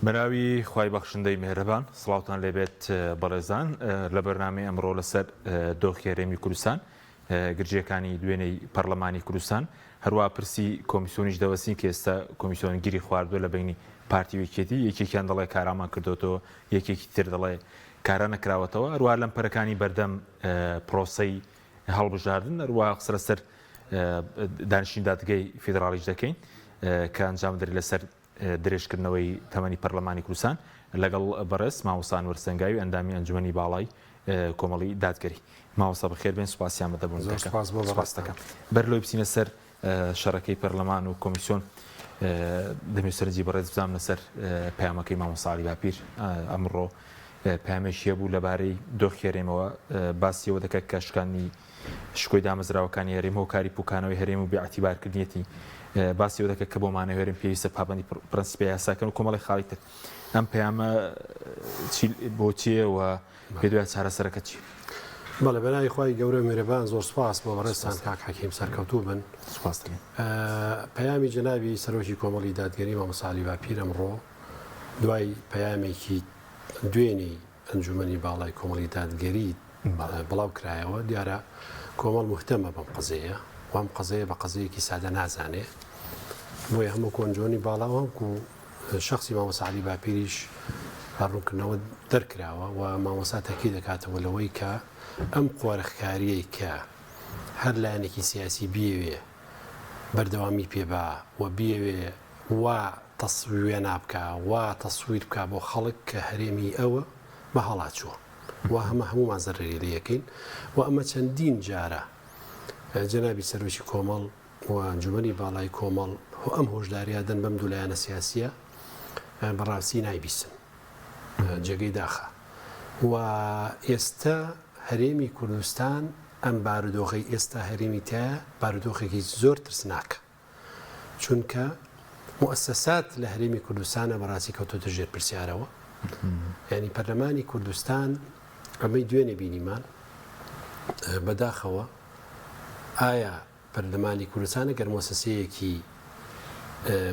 بەناوی خوای بەخشندەی مێهرەبان سڵاوتان لێبێت بەڕێزان لە بەرنامەی ئەمڕۆ لەسەر دۆخی هەرێمی کوردستان گرژیەکانی دوێنێی پەرلەمانی کوردستان هەروە پرسی کۆمیسیۆنیش دەوەستین کە ئێستا کۆمیسیۆن گیری خواردووە لە بینی پارتی و یەکێتی یەکێکیان دەڵێ کارامان کردوەوە یەکێکی تر دەڵێ کارا نەکراوەتەوە هەروە لەم پەرەکانی بەردەم پرۆسەی هەڵبژاردن هەروە قسە لەسەر دانیشتنی دادگەی فیدراڵیش دەکەین کە ئەنجام دەری لەسەر درێژکردنەوەی تەمەنی پەرلەمانی کوردستان لەگەڵ بەڕێز مامۆستا ئەنوەر سەنگاوی ئەندامی ئەنجومەنی باڵای کۆمەڵی دادگەری. مامۆستا بەخێر بێن سوپاسی ئامادەبوونت زۆر دەکەم. سوپاس بۆ سوپاس بەڕێزتان. دەکەم. بەر لەوەی بچینە سەر شەڕەکەی پەرلەمان و کۆمیسیۆن دەمەوێت سەرنجی بەڕێز بزانم لەسەر پەیامەکەی مامۆستا عەلی باپیر ئەمڕۆ پەیامێکی هەبوو لەبارەی دۆخی هەرێمەوە باسی ئەوە دەکات کە شکاندنی شکۆی دامەزراوەکانی هەرێم هۆکاری پوکانەوەی هەرێم و بێعتیبارکردنیەتی باسی ئەوە دەکات کە بۆ مانەوەی هەرێم پێویستە پابەندی پرەنسیپە یاساکان و کۆمەڵی خاڵی تر ئەم پەیامە بۆچیە و پێ دوای چارەسەرەکە چی؟ بەڵێ بەناوی خوای گەورە و میرەبان زۆر سوپاس بۆ بەڕێزتان کاک حەکیم سەرکەوتوو بن. سوپاس دەکەین. پەیامی جەنابی سەرۆکی کۆمەڵی دادگەری مامۆستا عەلی باپیر ئەمڕۆ دوای پەیامێکی دوێنێی ئەنجومەنی باڵای کۆمەڵی دادگەری بڵاو کرایەوە، دیارە کۆمەڵ موهتەمە بەم قەزیەیە و ئەم قەزیەیە بە قەزیەیەکی سادە نازانێ، بۆیە هەم وەکو ئەنجومەنی باڵا و هەم وەکو شەخسی مامۆستا عەلی باپیریش ڕوونکردنەوە دەرکراوە و مامۆستا تەکی دەکاتەوە لەوەی کە ئەم قۆرخکاریەی کە هەر لایەنێکی سیاسی بیەوێ بەردەوامی پێ با و بیەوێ وا وێنا بکا وا تەسویر بکا بۆ خەڵک کە هەرێمی ئەوە بە هەڵا چووە و هەمە هەموومان زەرەری لێ یەکەین و ئەمە چەندین جارە جەنابی سەرۆکی کۆمەڵ و ئەنجومەنی باڵای کۆمەڵ ئەم هۆشداریە دەن بەم دوو لایەنە سیاسیە بەڕاستی نایبیستن جێگەی داخە و ئێستا هەرێمی کوردستان ئەم بارودۆخەی ئێستا هەرێمی تایە بارودۆخێکی زۆر ترسناکە چونکە موئەسەسات لە هەرێمی کوردستانە بەڕاستی کەوتۆتە ژێر پرسیارەوە یعنی پەرلەمانی کوردستان ئەمەی دوێنێ بینیمان بەداخەوە ئایا پەرلەمانی کوردستانە گەر مۆسەسەیەکی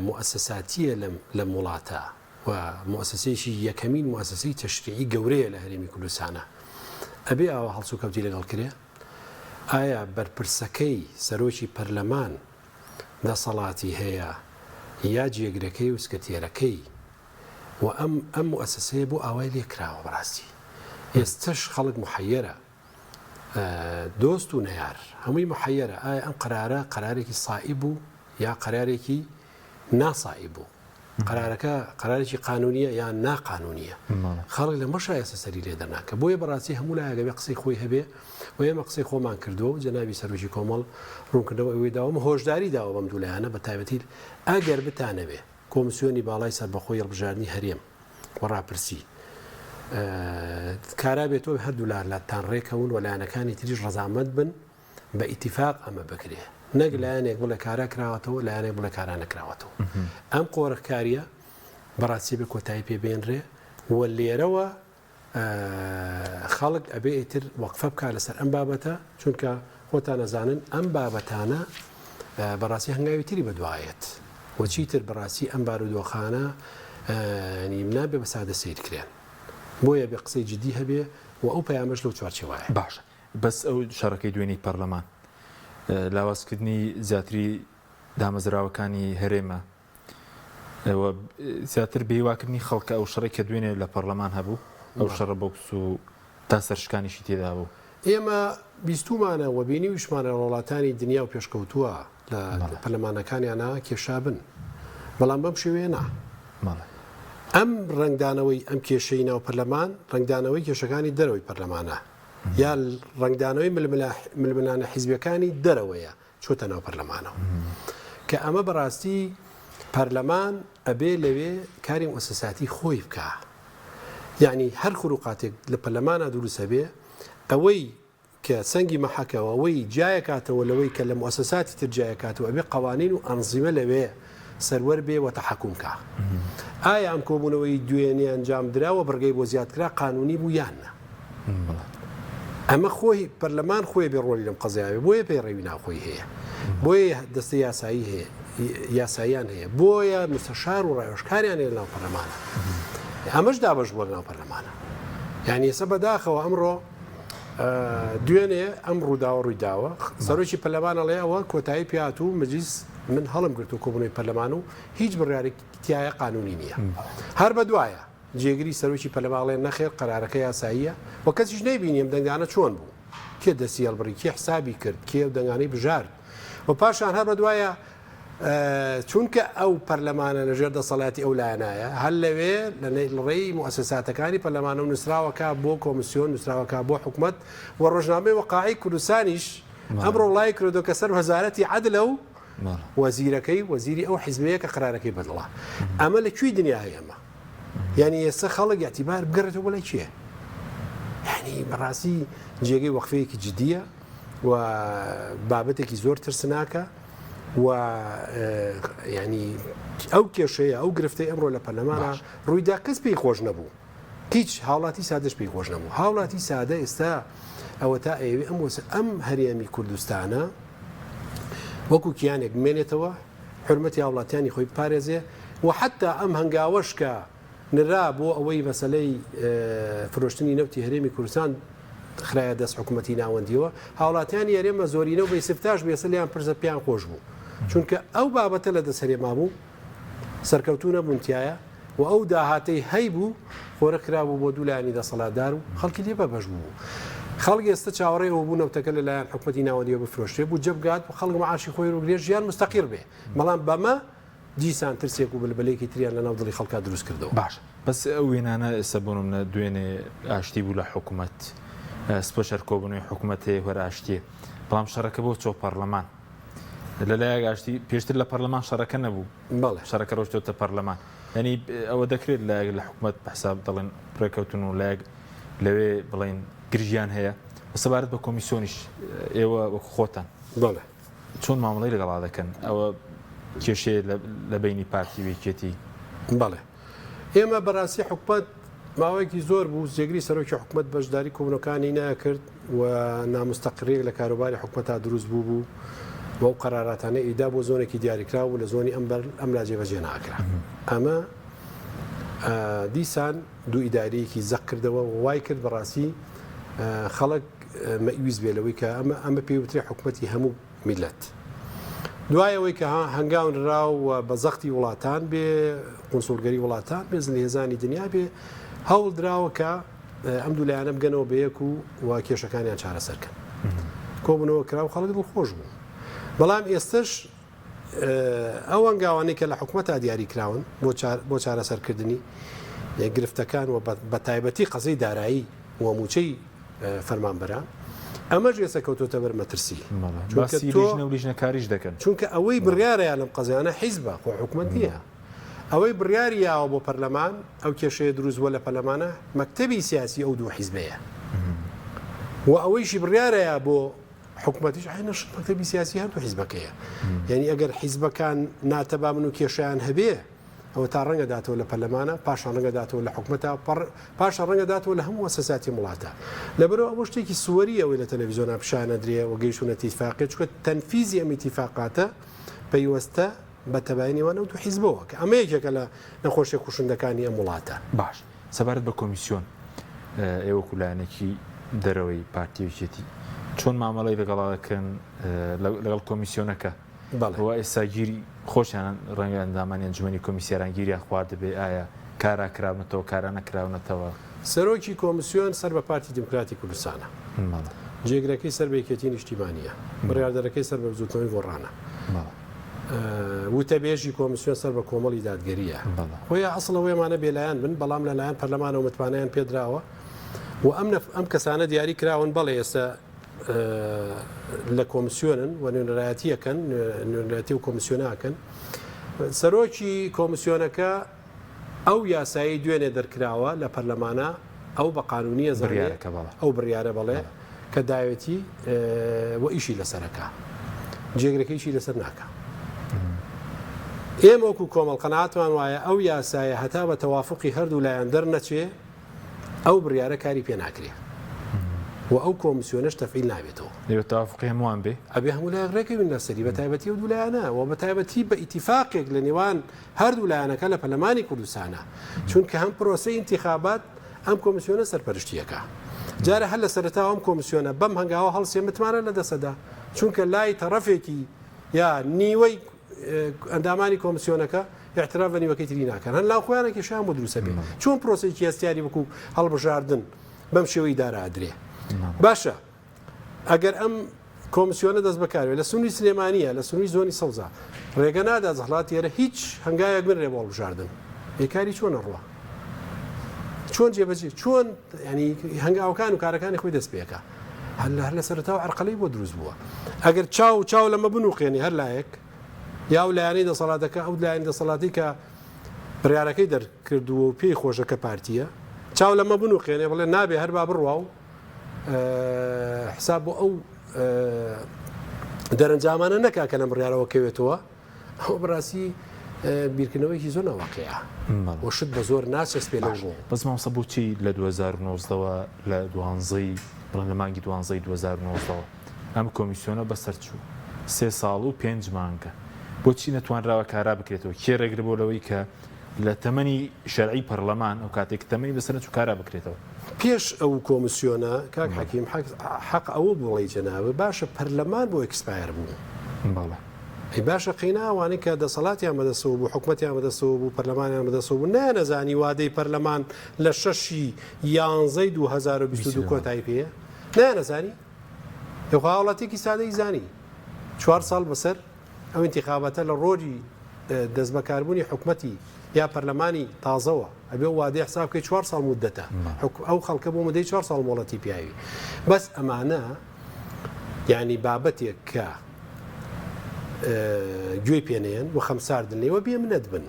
موئەسەساتیە لەم لەم وڵاتە و موئەسەسەیەکی یەکەمین موئەسەسەی تەشریعی گەورەیە لە هەرێمی کوردستانە ئەبێ ئاوا هەڵسوکەوتی لەگەڵ کرێ؟ ئایا بەرپرسەکەی سەرۆکی پەرلەمان دەسەڵاتی هەیە یا جێگرەکەی و سکرتێرەکەی و ئەم ئەم موئەسەسەیە بۆ ئاوای لێ کراوە بەڕاستی ئێستەش خەڵک محەیەرە دۆست و نەیار هەمووی محەیەرە ئایا ئەم قەرارە قەرارێکی سائیب بوو یا قەرارێکی ناسائیب بوو قەرارەکە قەرارێکی قانونیە یان ناقانونیە خەڵک لە مەشا ئێستا سەری لێ دەرناکە بۆیە بەڕاستی هەموو لایەک ئەبێ قسەی خۆی هەبێ و ئێمە قسەی خۆمان کردووە و جەنابی سەرۆکی کۆمەڵ ڕوونکردنەوە ئەوەی داوە هۆشداری داوە بەم دوو لایەنە بە تایبەتی ئەگەر بتانەوێ کۆمسیۆنی باڵای سەربەخۆی هەڵبژاردنی هەرێم و ڕاپرسی کارا بێتەوە هەردوو لاتان ڕێکەون و لایەنەکانی تریش ڕەزامەند بن بە ئیتیفاق ئەمە بکرێ نەک لایەنێک بڵێ کارا کراوەتەوە لایەنێک بڵێ کارا نەکراوەتەوە ئەم قۆرخکاریە بەڕاستی بە کۆتایی پێ بێنرێ و لێرەوە خەڵک ئەبێ ئیتر وەقفە بکا لەسەر ئەم بابەتە چونکە خۆتان ئەزانن ئەم بابەتانە بەڕاستی هەنگاوی تری بەدوایەت و چیتر بەڕاستی ئەم بارودۆخانە نابێ بە سادە سەیر کرێن بۆیە بێ قسەی جدی هەبێ و ئەو پەیامەش لەو چوارچێوەیە. باشە بەس ئەو شەڕەکەی دوێنێی پەرلەمان لاوازکردنی زیاتری دامەزراوەکانی هەرێمە و زیاتر بێهیواکردنی خەڵکە ئەو شەڕەی کە دوێنێ لە پەرلەمان هەبوو ئەو شەڕە بۆکس و تا سەرشکانیشی تێدا بوو. ئێمە بیستوومانە و بینیویشمانە لە وڵاتانی دنیا و پێشکەوتووە لە پەرلەمانەکانیانا کێشا بن بەڵام بەم شێوەیە نا. ئەم ڕەنگدانەوەی ئەم کێشەی ناو پەرلەمان ڕەنگدانەوەی کێشەکانی دەرەوەی پەرلەمانە یا ڕەنگدانەوەی ململانە حیزبیەکانی دەرەوەیە چۆتە ناو پەرلەمانەوە کە ئەمە بەڕاستی پەرلەمان ئەبێ لەوێ کاری موسەساتی خۆی بکە یعنی هەر خروقاتێک لە پەرلەمانە دروستە بێ ئەوەی کە سەنگی مەحەکەوە ئەوەی جیایەکاتەوە لەوەی کە لە موسەساتی تر جیایەکاتەوە ئەبێ قوانین و ئەنزیمە لەوێ سەروەر بێ و تەحەکوم کا ئایا ئەم کۆبوونەوەی دوێنێ ئەنجام درا و بڕگەی بۆ زیاد کرا قانونی بوو یان نا؟ ئەمە خۆی پەرلەمان خۆی بێ ڕۆلی لەم قەزیایە بێ بۆیە پەیڕەوی ناوخۆی هەیە بۆیە دەستەی یاسایی هەیە یاساییان هەیە بۆیە مستەشار و ڕاوێژکاریان هەیە لەناو پەرلەمانە. ئەمەش دابەش بووە لەناو پەرلەمانە. یانی ئێستا بەداخەوە ئەمڕۆ دوێنێ ئەم ڕووداوە ڕووی داوە، سەرۆکی پەرلەمان ئەڵێ ئەوە کۆتایی پێهات و مەجلیس من هەڵم گرتووە کۆبوونەوەی پەرلەمان و هیچ بڕیارێک تیایە قانونی نییە. هەر بەدوایە جێگری سەرۆکی پەرلەمان ئەڵێ نەخێر قەرارەکە یاساییە و کەسیش نەیبینی ئەم دەنگانە چۆن بوو، کێ دەستی هەڵبڕی، کێ حسابی کرد، کێ ئەو دەنگانەی بژارد و پاشان هەر بەدوایە چونکە ئەو پەرلەمانە لەژێر دەسەڵاتی ئەو لایەنایە، هەر لەوێ لە ڕێی موئەسەساتەکانی پەرلەمانەوە نووسراوەکە بۆ کۆمسیۆن، نووسراوەکە بۆ حکومەت و ڕۆژنامەی وەقاعی کوردستانیش ئەمڕۆ وڵای کردو کە سەر وەزارەتی عەدلە و وەزیرەکەی وەزیری ئەو حیزبەیە کە قەرارەکەی بەدڵە. ئەمە لە کوێی دنیا هەیە ئەمە؟ یانی ئێستا خەڵک ئیعتیبار بگەڕێتەوە بۆ لای کێ؟ یانی بەڕاستی جێگەی وەقفەیەکی جدیە و بابەتێکی زۆر ترسناکە. و یانی ئەو کێشەیە ئەو گرفتەی ئەمڕۆ لە پەرلەمانە ڕوویدا کەس پێی خۆش نەبوو هیچ هاوڵاتی سادەش پێی خۆش نەبوو هاوڵاتی سادە ئێستا ئەوە تا ئەیەوێ ئەم وەسە ئەم هەرێمی کوردستانە وەکو کیانێک بمێنێتەوە حرمەتی هاوڵاتیانی خۆی بپارێزێ و حتا ئەم هەنگاوەش کە نرا بۆ ئەوەی مەسەلەی فرۆشتنی نەوتی هەرێمی کوردستان خرایە دەست حکوومەتی ناوەندیەوە، هاوڵاتیانی هەرێم بە زۆرینە و بە ئیسفتاش بێسە لێیان پرسە پێیان خۆش بوو، چونکە ئەو بابەتە لە دەست هەرێما بوو، سەرکەوتوو نەبوون تیایا و ئەو داهاتەی هەیبوو خۆرە کرابوو بۆ دوو لایەنی دەسەڵاتدار و خەڵکی لێ بەبەش بوو. خەڵک ئێستە چاوەڕێی ئەوە بوو نەوتەکە لە لایەن حکوومەتی ناوەندیەوە بفرۆشرێ، بودجە بگات و خەڵک معاشی خۆی وەربگرێ، ژیان موستەقیر بێ، بەڵام بەمە دیسان ترسێک و بلبلێکی تریان لەناو دڵی خەڵکا دروست کردەوە. باشە بەس ئەو وێنانە ئێستا بۆ نمونە دوێنێ ئاشتی بوو لە حکومەت سپەش هەر کۆبوونەوەی حکومەت هەیە هەر ئاشتیە بەڵام شەڕەکە بۆ چۆ پەرلەمان لەلایەک ئاشتی پێشتر لە پەرلەمان شەڕەکە نەبوو بەڵێ شەڕەکە ڕۆشتۆتە پەرلەمان یعنی ئەوە دەکرێت لایەک لە حکومەت بە حساب دەڵێن ڕێکەوتن و لایەک لەوێ بڵێن گرژیان هەیە سەبارەت بە کۆمیسیۆنیش ئێوە وەکو خۆتان بەڵێ چۆن مامەڵەی لەگەڵا دەکەن؟ ئەوە کێشەیە لە بەینی پارتی و یەکێتی؟ بەڵێ ئێمە بەڕاستی حکومەت ماوەیەکی زۆر بوو جێگری سەرۆکی حکومەت بەشداری کۆبوونەکانی نەکرد و نامستەقریەک لە کاروباری حکومەتا دروست بوو بوو و ئەو قەراراتانە ئیدا بۆ زۆنێکی دیاریکراو بوو لە زۆنی ئەم بەر ئەم لا جێبەجێ ناکرا ئەمە دیسان دوو ئیدارەیەکی زەق کردەوە و وای کرد بەڕاستی خەڵک مەئویس بێ لەوەی کە ئەمە ئەمە پێی وترێ حکومەتی هەموو میلەت. دوای ئەوەی کە هەنگاو نرا و بە زەختی وڵاتان بێ، قونسوڵگەری وڵاتان بێ، زلهێزانی دنیا بێ، هەوڵ دراوە کە ئەم دوو لایەنە بگەنەوە بە یەک و و کێشەکانیان چارەسەر کەن. کۆبوونەوە کرا و خەڵک دڵخۆش بوو. بەڵام ئێستەش ئەو هەنگاوانەی کە لە حکومەتا دیاری کراون بۆ چارەسەرکردنی گرفتەکان و بە تایبەتی قەزەی دارایی و مووچەی فەرمانبەران ئەمەش ئێستا کەوتۆتە بەر مەترسی لیژنەکاریش دەکەن چونکە ئەوەی بڕیارەیان لەم قەزیانە حیزبە خۆ حکومەت نییە ئەوەی بڕیاری یاوە بۆ پەرلەمان ئەو کێشەیە دروست بووە لە پەرلەمانە مەکتەبی سیاسی ئەو دوو حیزبەیە و ئەوەیشی بڕیارەیە بۆ حکومەتیش عەینە شت مەکتەبی سیاسی هەردوو حیزبەکەیە یعنی ئەگەر حیزبەکان ناتەبا من و کێشیان هەبێ ئەوە تا ڕەنگە داتەوە لە پەرلەمانە پاشان ڕەنگە داتەوە لە حکومەتە پاشان ڕەنگە داتەوە لە هەموو موسساتی وڵاتە لەبەرەوە ئەوە شتێکی سوەری ئەوەی لە تەلەڤیزیۆنا پیشانەدرێ و گەیشتونە ئیتیفاقی چونکە تەنفیزی ئەم ئیتیفاقاتە پەیوەستە بە تەبای نێوان ئەو دوو حیزبەوە کە ئەمە یەکێکە لە نەخۆشیە کوشندەکانی ئەم وڵاتە. باش سەبارەت بە کۆمیسیۆن ئێوە وەکو لایەنێکی دەرەوەی پارتی و یەکێتی چۆن مامەڵەی لەگەڵا دەکەن لەگەڵ کۆمیسیۆنەکە بەڵێ. و ئێستا گیری خۆشیان ڕەنگە ئەندامانی ئەنجومەنی کۆمیسیاران گیریان خواردبێ ئایا کارا کراونەتەوە کارا نەکراونەتەوە؟ سەرۆکی کۆمسیۆن سەر بە پارتی دیموکراتی کوردستانە. بەڵێ. جێگرەکەی سەر بە یەکێتی نیشتیمانییە. بڕیاردەرەکەی سەر بە بزووتنەوەی گۆڕانە. بەڵێ. وتەبێژی کۆمسیۆن سەر بە کۆمەڵی دادگەرییە. بەڵێ. خۆی ئەسڵ ئەوەیە ئەمانە بێلایەن بن، بەڵام لە لایەن پەرلەمانەوە متمانەیان پێدراوە و ئەم نەف ئەم کەسانە دیاری کراون بەڵێ ئێستا لە کۆمسیۆنن و نوێنەرایەتی ئەکەن، نوێنەرایەتی ئەو کۆمسیۆنە ئەکەن. سەرۆکی کۆمسیۆنەکە ئەو یاسایەی دوێنێ دەرکراوە لە پەرلەمانە ئەو بە قانونی ئەزانێ بڕیارەکە بەڵێ. ئەو بڕیارە بەڵێ کە داوێتی و ئیشی لەسەر ئەکا جێگرەکە ئیشی لەسەر ناکا ئێمە وەکو کۆمەڵ قەناعەتمان وایە ئەو یاسایە هەتا بە تەوافقی هەردوو لایەن دەرنەچێ ئەو بڕیارە کاری پێ ناکرێ. و ئەو کۆمسیۆنەش تەفعیل نابێتەوە. دەبێ تەوافقی هەمووان بێ. ئەبێ هەموو لایەک ڕێکەوین لەسەری بە تایبەتی ئەو دوو لایەنە و بە تایبەتی بە ئیتیفاقێک لە نێوان هەردوو لایەنەکە لە پەرلەمانی کوردستانە چونکە هەم پرۆسەی ئینتیخابات ئەم کۆمسیۆنە سەرپەرشتیەکە جارە هەر لە سەرەتاوە ئەم کۆمسیۆنە بەم هەنگاوە هەڵسێ متمانە لە دەسەدا چونکە لای تەڕەفێکی یا نیوەی ئەندامانی کۆمسیۆنەکە اعتراف بە نیوەکەی تری ناکەن هەر لاو خۆیانە کێشیان بۆ دروستە بێ چۆن پرۆسەیەکی هەستیاری وەکو هەڵبژاردن بەم شێوەی ئیدارە ئەدرێ باشە ئەگەر ئەم کۆمسیۆنە دەست بەکارێ لە سنووری سلێمانیە لە سنووری زۆنی سەوزا ڕێگە نادا دەسەڵاتی ئێرە هیچ هەنگاوێک بنرێ بۆ هەڵبژاردن ئێکاری چۆن ئەڕوا چۆن جێبەجێ چۆن ینی هەنگاوەکان و کارەکانی خۆی دەست پێەکە هەر لە هەر لە سەرەتاوە عەرقەلەی بۆ دروست بووە ئەگەر چاو چاو لەمە بنوقێنی هەر لایەک یا ئەو لایەنەی دەسەڵاتەکە ئەو لایەنی دەسەڵاتی کە بڕیارەکەی دەرکردووە و پێی خۆشە کە پارتیە چاو لەمە بنوقێنێ بڵێ نابێ هەر با بڕوا و حساب بۆ ئەو دەرەنجامانە نەکا کە لەم بڕیارەوە کەوێتەوە ئەوە بەڕاستی بیرکردنەوەیەکی زۆر ناواقعە و شت بە زۆر ناچەسپێ لەو ڕووەوە. بەس مامۆستا بۆچی لە 2019ەوە لە دوانزەی بڵێن لە مانگی دوانزەی 2019ەوە ئەم کۆمیسیۆنە بەسەر چوو سێ ساڵ و پێنج مانگە بۆچی نەتوانراوە کارا بکرێتەوە کێ ڕێگر بۆ لەوەی کە لە تەمەنی شەرعی پەرلەمان ئەو کاتێک تەمەنی بەسەر نەچوو کارا بکرێتەوە؟ پێش ئەو کۆمسیۆنە کاک حەکیم حەق ئەوە بڵێی جەنابت باشە پەرلەمان بۆ expire بوو؟ بەڵێ. ئەی باشە قەینا ئەوانەی کە دەسەڵاتیان بەدەستەوە بوو، حکومەتیان بەدەستەوە بوو، پەرلەمانیان بەدەستەوە بوو، نەیانەزانی وادەی پەرلەمان لە شەشی یانزەی 2022 کۆتایی پێیە؟ نەیانەزانی؟ ئێ خۆ هاوڵاتیەکی سادەی زانی. چوار ساڵ بەسەر ئەو ئینتیخاباتە لە ڕۆژی دەستبەکاربوونی حکومەتی یا پەرلەمانی تازەوە ئەبێ ئەو وادەیە حساب بکەی چوار ساڵ مودەتە ئەو خەڵکە بۆ مودەی چوار ساڵ مۆڵەتی پیاوی بەس ئەمانە یانی بابەتێک کە گوێی پێنەیەن و خەمساردن لێوە بێ منەت بن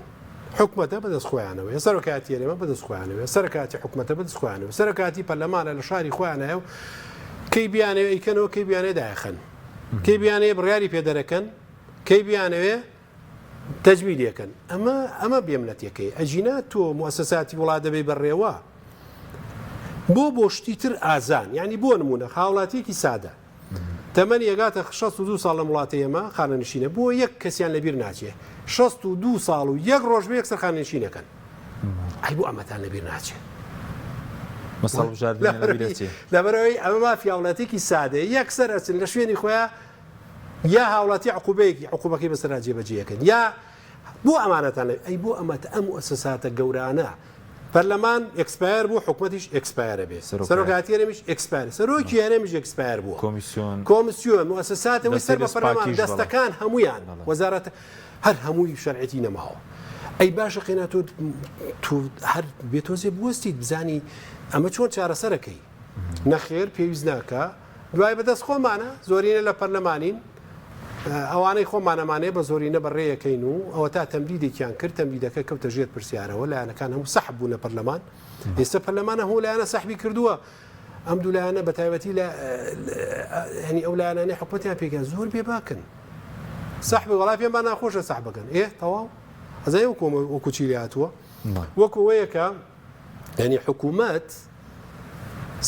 حکومەتە بەدەست خۆیانەوەیە سەرۆکایەتی هەرێمە بەدەست خۆیانەوەیە سەرۆکایەتی حکومەتە بەدەست خۆیانەوە سەرۆکایەتی پەرلەمانە لە شاری خۆیانایە و کەی بیانەوێ ئەیکەنەوە کەی بیانەوێ دایەخەن کەی بیانەوێ بڕیاری پێ دەرەکەن کەی بیانەوێ تەجمیلی ئەکەن ئەمە ئەمە بێمنەتیەکەی ئەگینا تۆ موئەسەساتی وڵات دەبەی بەڕێوە بۆ بۆ شتی تر ئازان یعنی بۆ نمونە هاوڵاتیەکی سادە تەمەنی ئەگاتە 62 ساڵ لەم وڵاتەی ئێمە خانەنشینە بۆ یەک کەسیان لەبیر ناچێ 62 ساڵ و یەک ڕۆژ بێ یەکسەر خانەنشینەکەن ئەی بۆ ئەمەتان لەبیر ناچێ لەبەرەوەی ئەمە مافی هاوڵاتیەکی سادەیە یەکسەر ئەچن لە شوێنی خۆیان یا هاوڵاتی عقوبەیەکی عقوبەکەی بەسەرا جێبەجێ ئەکەن یا بۆ ئەمانەتان لە ئەی بۆ ئەمە ئەم موئەسەساتە گەورانە پەرلەمان expire بوو حکومەتیش expire ە بێ سەرۆکایەتی هەرێمیش expire سەرۆکی هەرێمیش expire بووە کۆمیسیۆن کۆمیسیۆن موئەسەساتەوەی سەر بە پەرلەمان دەستەکان هەمویان وەزارەت هەر هەمووی شەرعیەتی نەماوە ئەی باشە قێنا تۆ تۆ هەر بێ تۆزێ بوەستیت بزانی ئەمە چۆن چارەسەرەکەی نەخێر پێویست ناکا دوای بەدەست خۆمانە زۆرینە لە پەرلەمانین ئەوانەی خۆمانەمانەیە بە زۆرینە بە ڕێیەکەین و ئەوە تا تەمدیدێکیان کرد تەمدیدەکە کەوتە ژێر پرسیارەوە لایەنەکان هەموو سەحب بوون لە پەرلەمان ئێستا پەرلەمانە هەموو لایەنە سەحبی کردووە ئەم دوو لایەنە بە تایبەتی لە هەنی ئەو لایەنانەی حکومەتیان پێکیان زۆر بێباکن سەحب وڵا پێم با ناخۆشە سەحبەکەن ئێ تەواو ئەزای وەکو وەکو چی لێ هاتووە وەکو ئەوەیە کە یعنی حکوومەت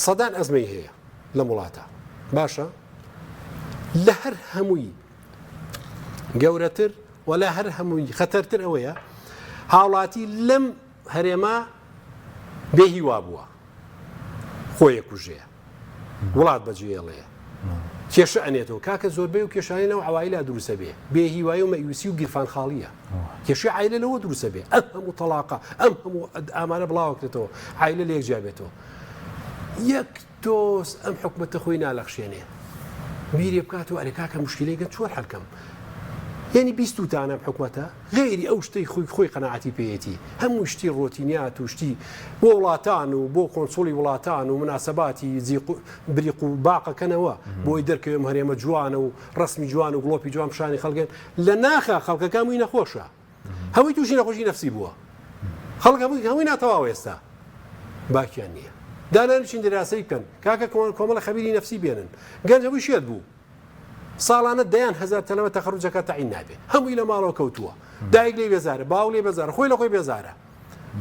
سەدان ئەزمەی هەیە لەم وڵاتە باشە لە هەر هەمووی گەورەتر و لە هەر هەمووی خەتەرتر ئەوەیە هاوڵاتی لەم هەرێمە بێهیوا بووە خۆیە کوژەیە وڵات بەجێڵێ کێشە ئەنێتەوە کاکە زۆربەی و کێشانی ناو عوایلا دروستە بێ بێ هیوای و مەیوسی و گیرفان خاڵیە کێشەی عایلە لەوە دروستە بێ ئەم هەموو تەڵاقە ئەم هەموو ئامانە بڵاوەکرێتەوە عایلە لێک جیا بێتەوە یەک تۆز ئەم حکومەتە خۆی نالەخشێنێ بیرێ بکاتەوە ئەرێ کاکە مشکلەی گەن چۆن حەلکەم یعنی بیستوتانە ئەم حکومەتە غەیری ئەو شتەی خۆی خۆی قەناعەتی پێیەتی هەموو شتی ڕۆتینیات و شتی بۆ وڵاتان و بۆ کۆنسوڵی وڵاتان و مناسباتی زیق بریق و باقەکەنەوە بۆی دەرکەوێ ئەم هەرێمە جوانە و ڕەسمی جوان و گڵۆپی جوان پیشانی خەڵکێن لە ناخا خەڵکەکە هەمووی نەخۆشە هەمووی تووشی نەخۆشی نەفسی بووە خەڵک هەمووی هەمووی ناتەواو ئێستا باکیان نییە دانانیشین دراسەی بکەن کاکە کۆمەڵە خەبیری نەفسی بێنن گەنج هەمووی شێت بوو ساڵانە دەیان هەزار تەلەبە تەخەروج ئەکات تەعین نابێ هەمووی لە ماڵەوە کەوتووە دایک لێی بێزارە باوک لێی بێزارە خۆی لە خۆی بێزارە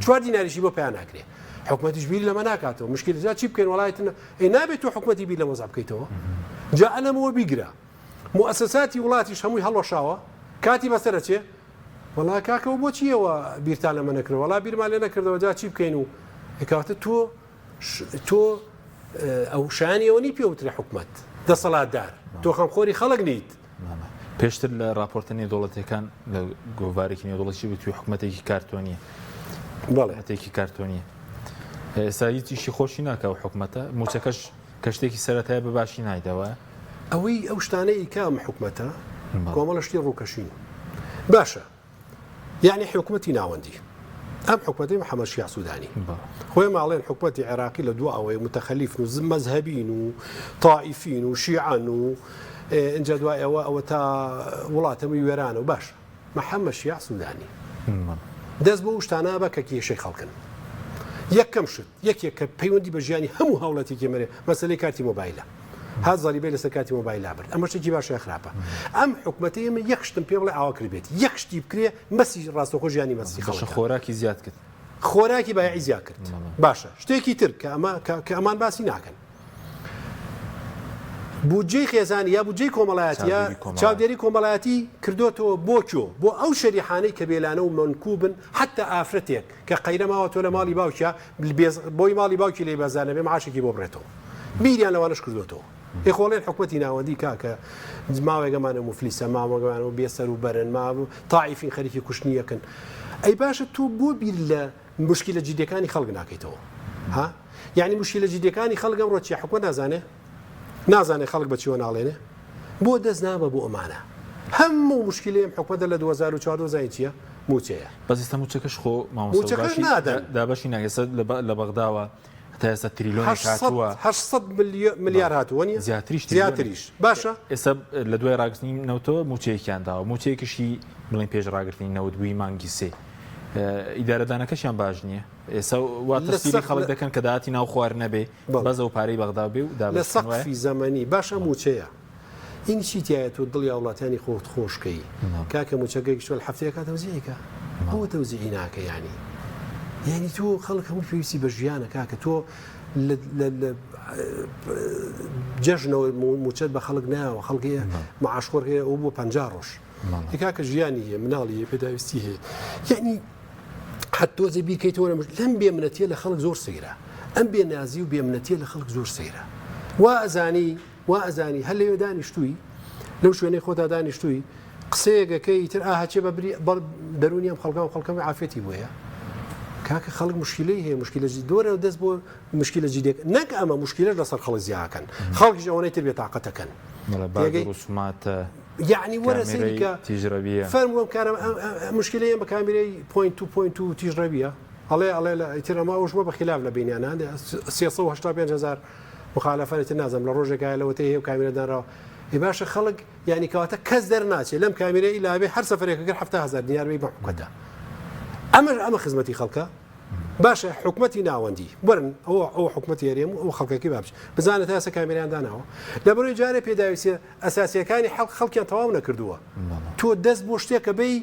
چوار دیناریشی بۆ پیا ناکرێ. حکومەتیش بیر لەمە ناکاتەوە مشکل جا چی بکەین وەڵایت ئەی نابێت تۆ حکومەتی بیر لە وەزع بکەیتەوە جا ئەلەمەوە بیگرە موئەسەساتی وڵاتیش هەمووی هەڵوەشاوە کاتی بەسەرەچێ وەڵا کاکەوە بۆچی ئێوە بیرتان لەمە نەکردەوە وەڵا بیرمان لێ نەکردەوە جا چی بکەین و کەواتە تۆ تۆ ئەو شایانی ئەوە نی پێوترێ حکومەت دەسەڵاتدار تۆ خەمخۆری خەڵک نیت. پێشتر لە راپۆرتە نێودەوڵەتیەکان لە گۆڤارێکی نێودەوڵەتی وتوی حکومەتێکی کارتۆنیە بەڵێ حکومەتێکی کارتۆنیە ئێستا هیچ ئیشی خۆشی ناکا و حکومەتە موچەکەش کە شتێکی سەرەتایە بە باشی نایدەوە. ئەوەی ئەو شتانەی کە ئەم حکومەتە کۆمەڵە شتی ڕووکەشین باشە یعنی حکومەتی ناوەندی ئەم حکومەتی محەممەد شیاع سوودانی خۆی ماڵێن حکومەتی عێراقی لە دو ئەوەی متەخەلیفن و مەزهەبین و تائیفین و شیعان و ئینجا دوای ئەوە ئەوە تا وڵاتەمەی وێرانە و باش محەممەد شیاع سوودانی دەست بۆ شتانە بە کە کێشەی خەڵکن یەکەم شت یەکێک کە پەیوەندی بە ژیانی هەموو هاوڵاتیەکی مەرێ مەسەلەی کارتی مۆبایلە هات زەریبەی لەسەر کارتی مۆبایل لابرد ئەمە شتێکی باشە یا خراپە ئەم حکومەتە ئێمە یەک شتم پێ بڵێ ئاوا کردبێت یەک شتی بکرێ مەسی ڕاستەوخۆ ژیانی مەسی باشە خەڵکە خۆراکی زیاد کرد خۆراکی بایعی زیاد کرد باشە شتێکی تر کە ئەمە کە ئەمان باسی ناکەن بودجەی خێزانی یا بودجەی کۆمەڵایەتی یا چاودێری کۆمەڵایەتی کردۆتەوە بۆ کۆ بۆ ئەو شەریحانەی کە بێلانە و مەنکوبن حتا ئافرەتێک کە قەیرە ماوە تۆ لە ماڵی باوکیا بۆی ماڵی باوکی لێ بەزار نەبێ معاشێکی بۆ بڕێتەوە بیریان لەوانش کردوێتەوە ئێخۆڵێن حکومەتی ناوەندی کاکە ماوەگەمانە مفلیسە ماوەگەمان و بێسەر و بەرن ما تاعیفین خەریکی کوشتنی یەکن ئەی باشە تۆ بۆ بیر لە مشکلە جدیەکانی خەڵک ناکەیتەوە ها یعنی مشکلە جدیەکانی خەڵک ئەمڕۆ چیە حکومەت نازانێ نازانێ خەڵک بە چیوە ناڵێنێ بۆ دەست نابە بۆ ئەمانە هەموو مشکلەیە ئەم حکومەتە لە 2014 زانین چییە موچەیە بەس ئێستا موچەکەش خۆ مامۆستا موچەکەش نادەن دابەشی ناکەن ئێستا لە بەغداوە هەتا ئێستا تریلۆنێک هاتووە 800 ملیار هاتووە نیە زیاتریش زیاتریش باشە ئێستا لە دوای ڕاگرتنی نەوتەوە موچەیەکیان داوە موچەیەکیشی بڵێن پێش ڕاگرتنی نەوت بووی مانگی سێ ئیدارەدانەکەشیان باش نییە ئێستا وا تەسیری خەڵک دەکەن کە داهاتی ناو خوار نەبێ بەس ئەو پارەی بەغدا بێ و لە سەقفی زەمەنی باشە موچەیە این چی تایە تۆ دڵی هاوڵاتیانی خۆت خۆش کەی کاکە موچەکە گشتوە لە هەفتەیەکا تەوزیعی کە بۆ تەوزیعی ناکە یانی یانی تۆ خەڵک هەموو پێویستی بە ژیانە کاکە تۆ لە جەژنەوە موچەت بە خەڵک ناوە خەڵکی معاشخۆر هەیە ئەو بۆ 50 ڕۆژ کاکە ژیانی هەیە مناڵی هەیە پێداویستی هەیە یعنی حەت تۆزێ بیرکەیتەوە لە لەم بێمنەتیە لە خەڵک زۆر سەیرە ئەم بێنازی و بێمنەتیە لە خەڵک زۆر سەیرە وا ئەزانی وا ئەزانی هەر لەوێ دانیشتووی لەو شوێنەی خۆتا دانیشتووی قسەیەکەکەی ئیتر ئاها چێ بە بری بەڵ دەرونی ئەم خەڵکە و خەڵکەم عافەتی بۆیە کاکە خەڵک مشکلەی هەیە مشکلە دۆرە دەست بۆ مشکلە جدیەک نەک ئەمە مشکلەش لەسەر خەڵک زیاکەن خەڵکیش ئەوەنەی تر بێتاقەتەکەن ڕسوماتە یەعنی وەرە سەیری کە تیژڕەویە. فەرموو ئەم کارە مشکلەی ئەم بە کامیرەی point to point و تیژڕەویە ئەڵێ ئەڵێ لە ئیتر ئەمە ئەوش بۆ بە خلاف لە بینیان هەندێ 385 هزار مخالفە ئیتر نازانم لە ڕۆژێکایە لەوەتەی هەیە و کامیرە دانراوە ئێ باشە خەڵک یعنی کەواتە کەس دەرناچێ لەم کامیرە ئیلا بێ هەر سەفەرێکە کرد 70 هزار دینار بێ بە حکومەتە ئەمە ئەمە خزمەتی خەڵکە باشە حکومەتی ناوەندی وەرن ئەوە ئەو حکومەتی هەرێم و ئەو خەڵکەکەی بابچ بزانە تا ئێستا کامیرەیان داناوە لەبەرەوەی جارێ پێداویستیە ئەساسیەکانی حەڵ خەڵکیان تەواو نەکردووە تۆ دەست بۆ شتێکە بی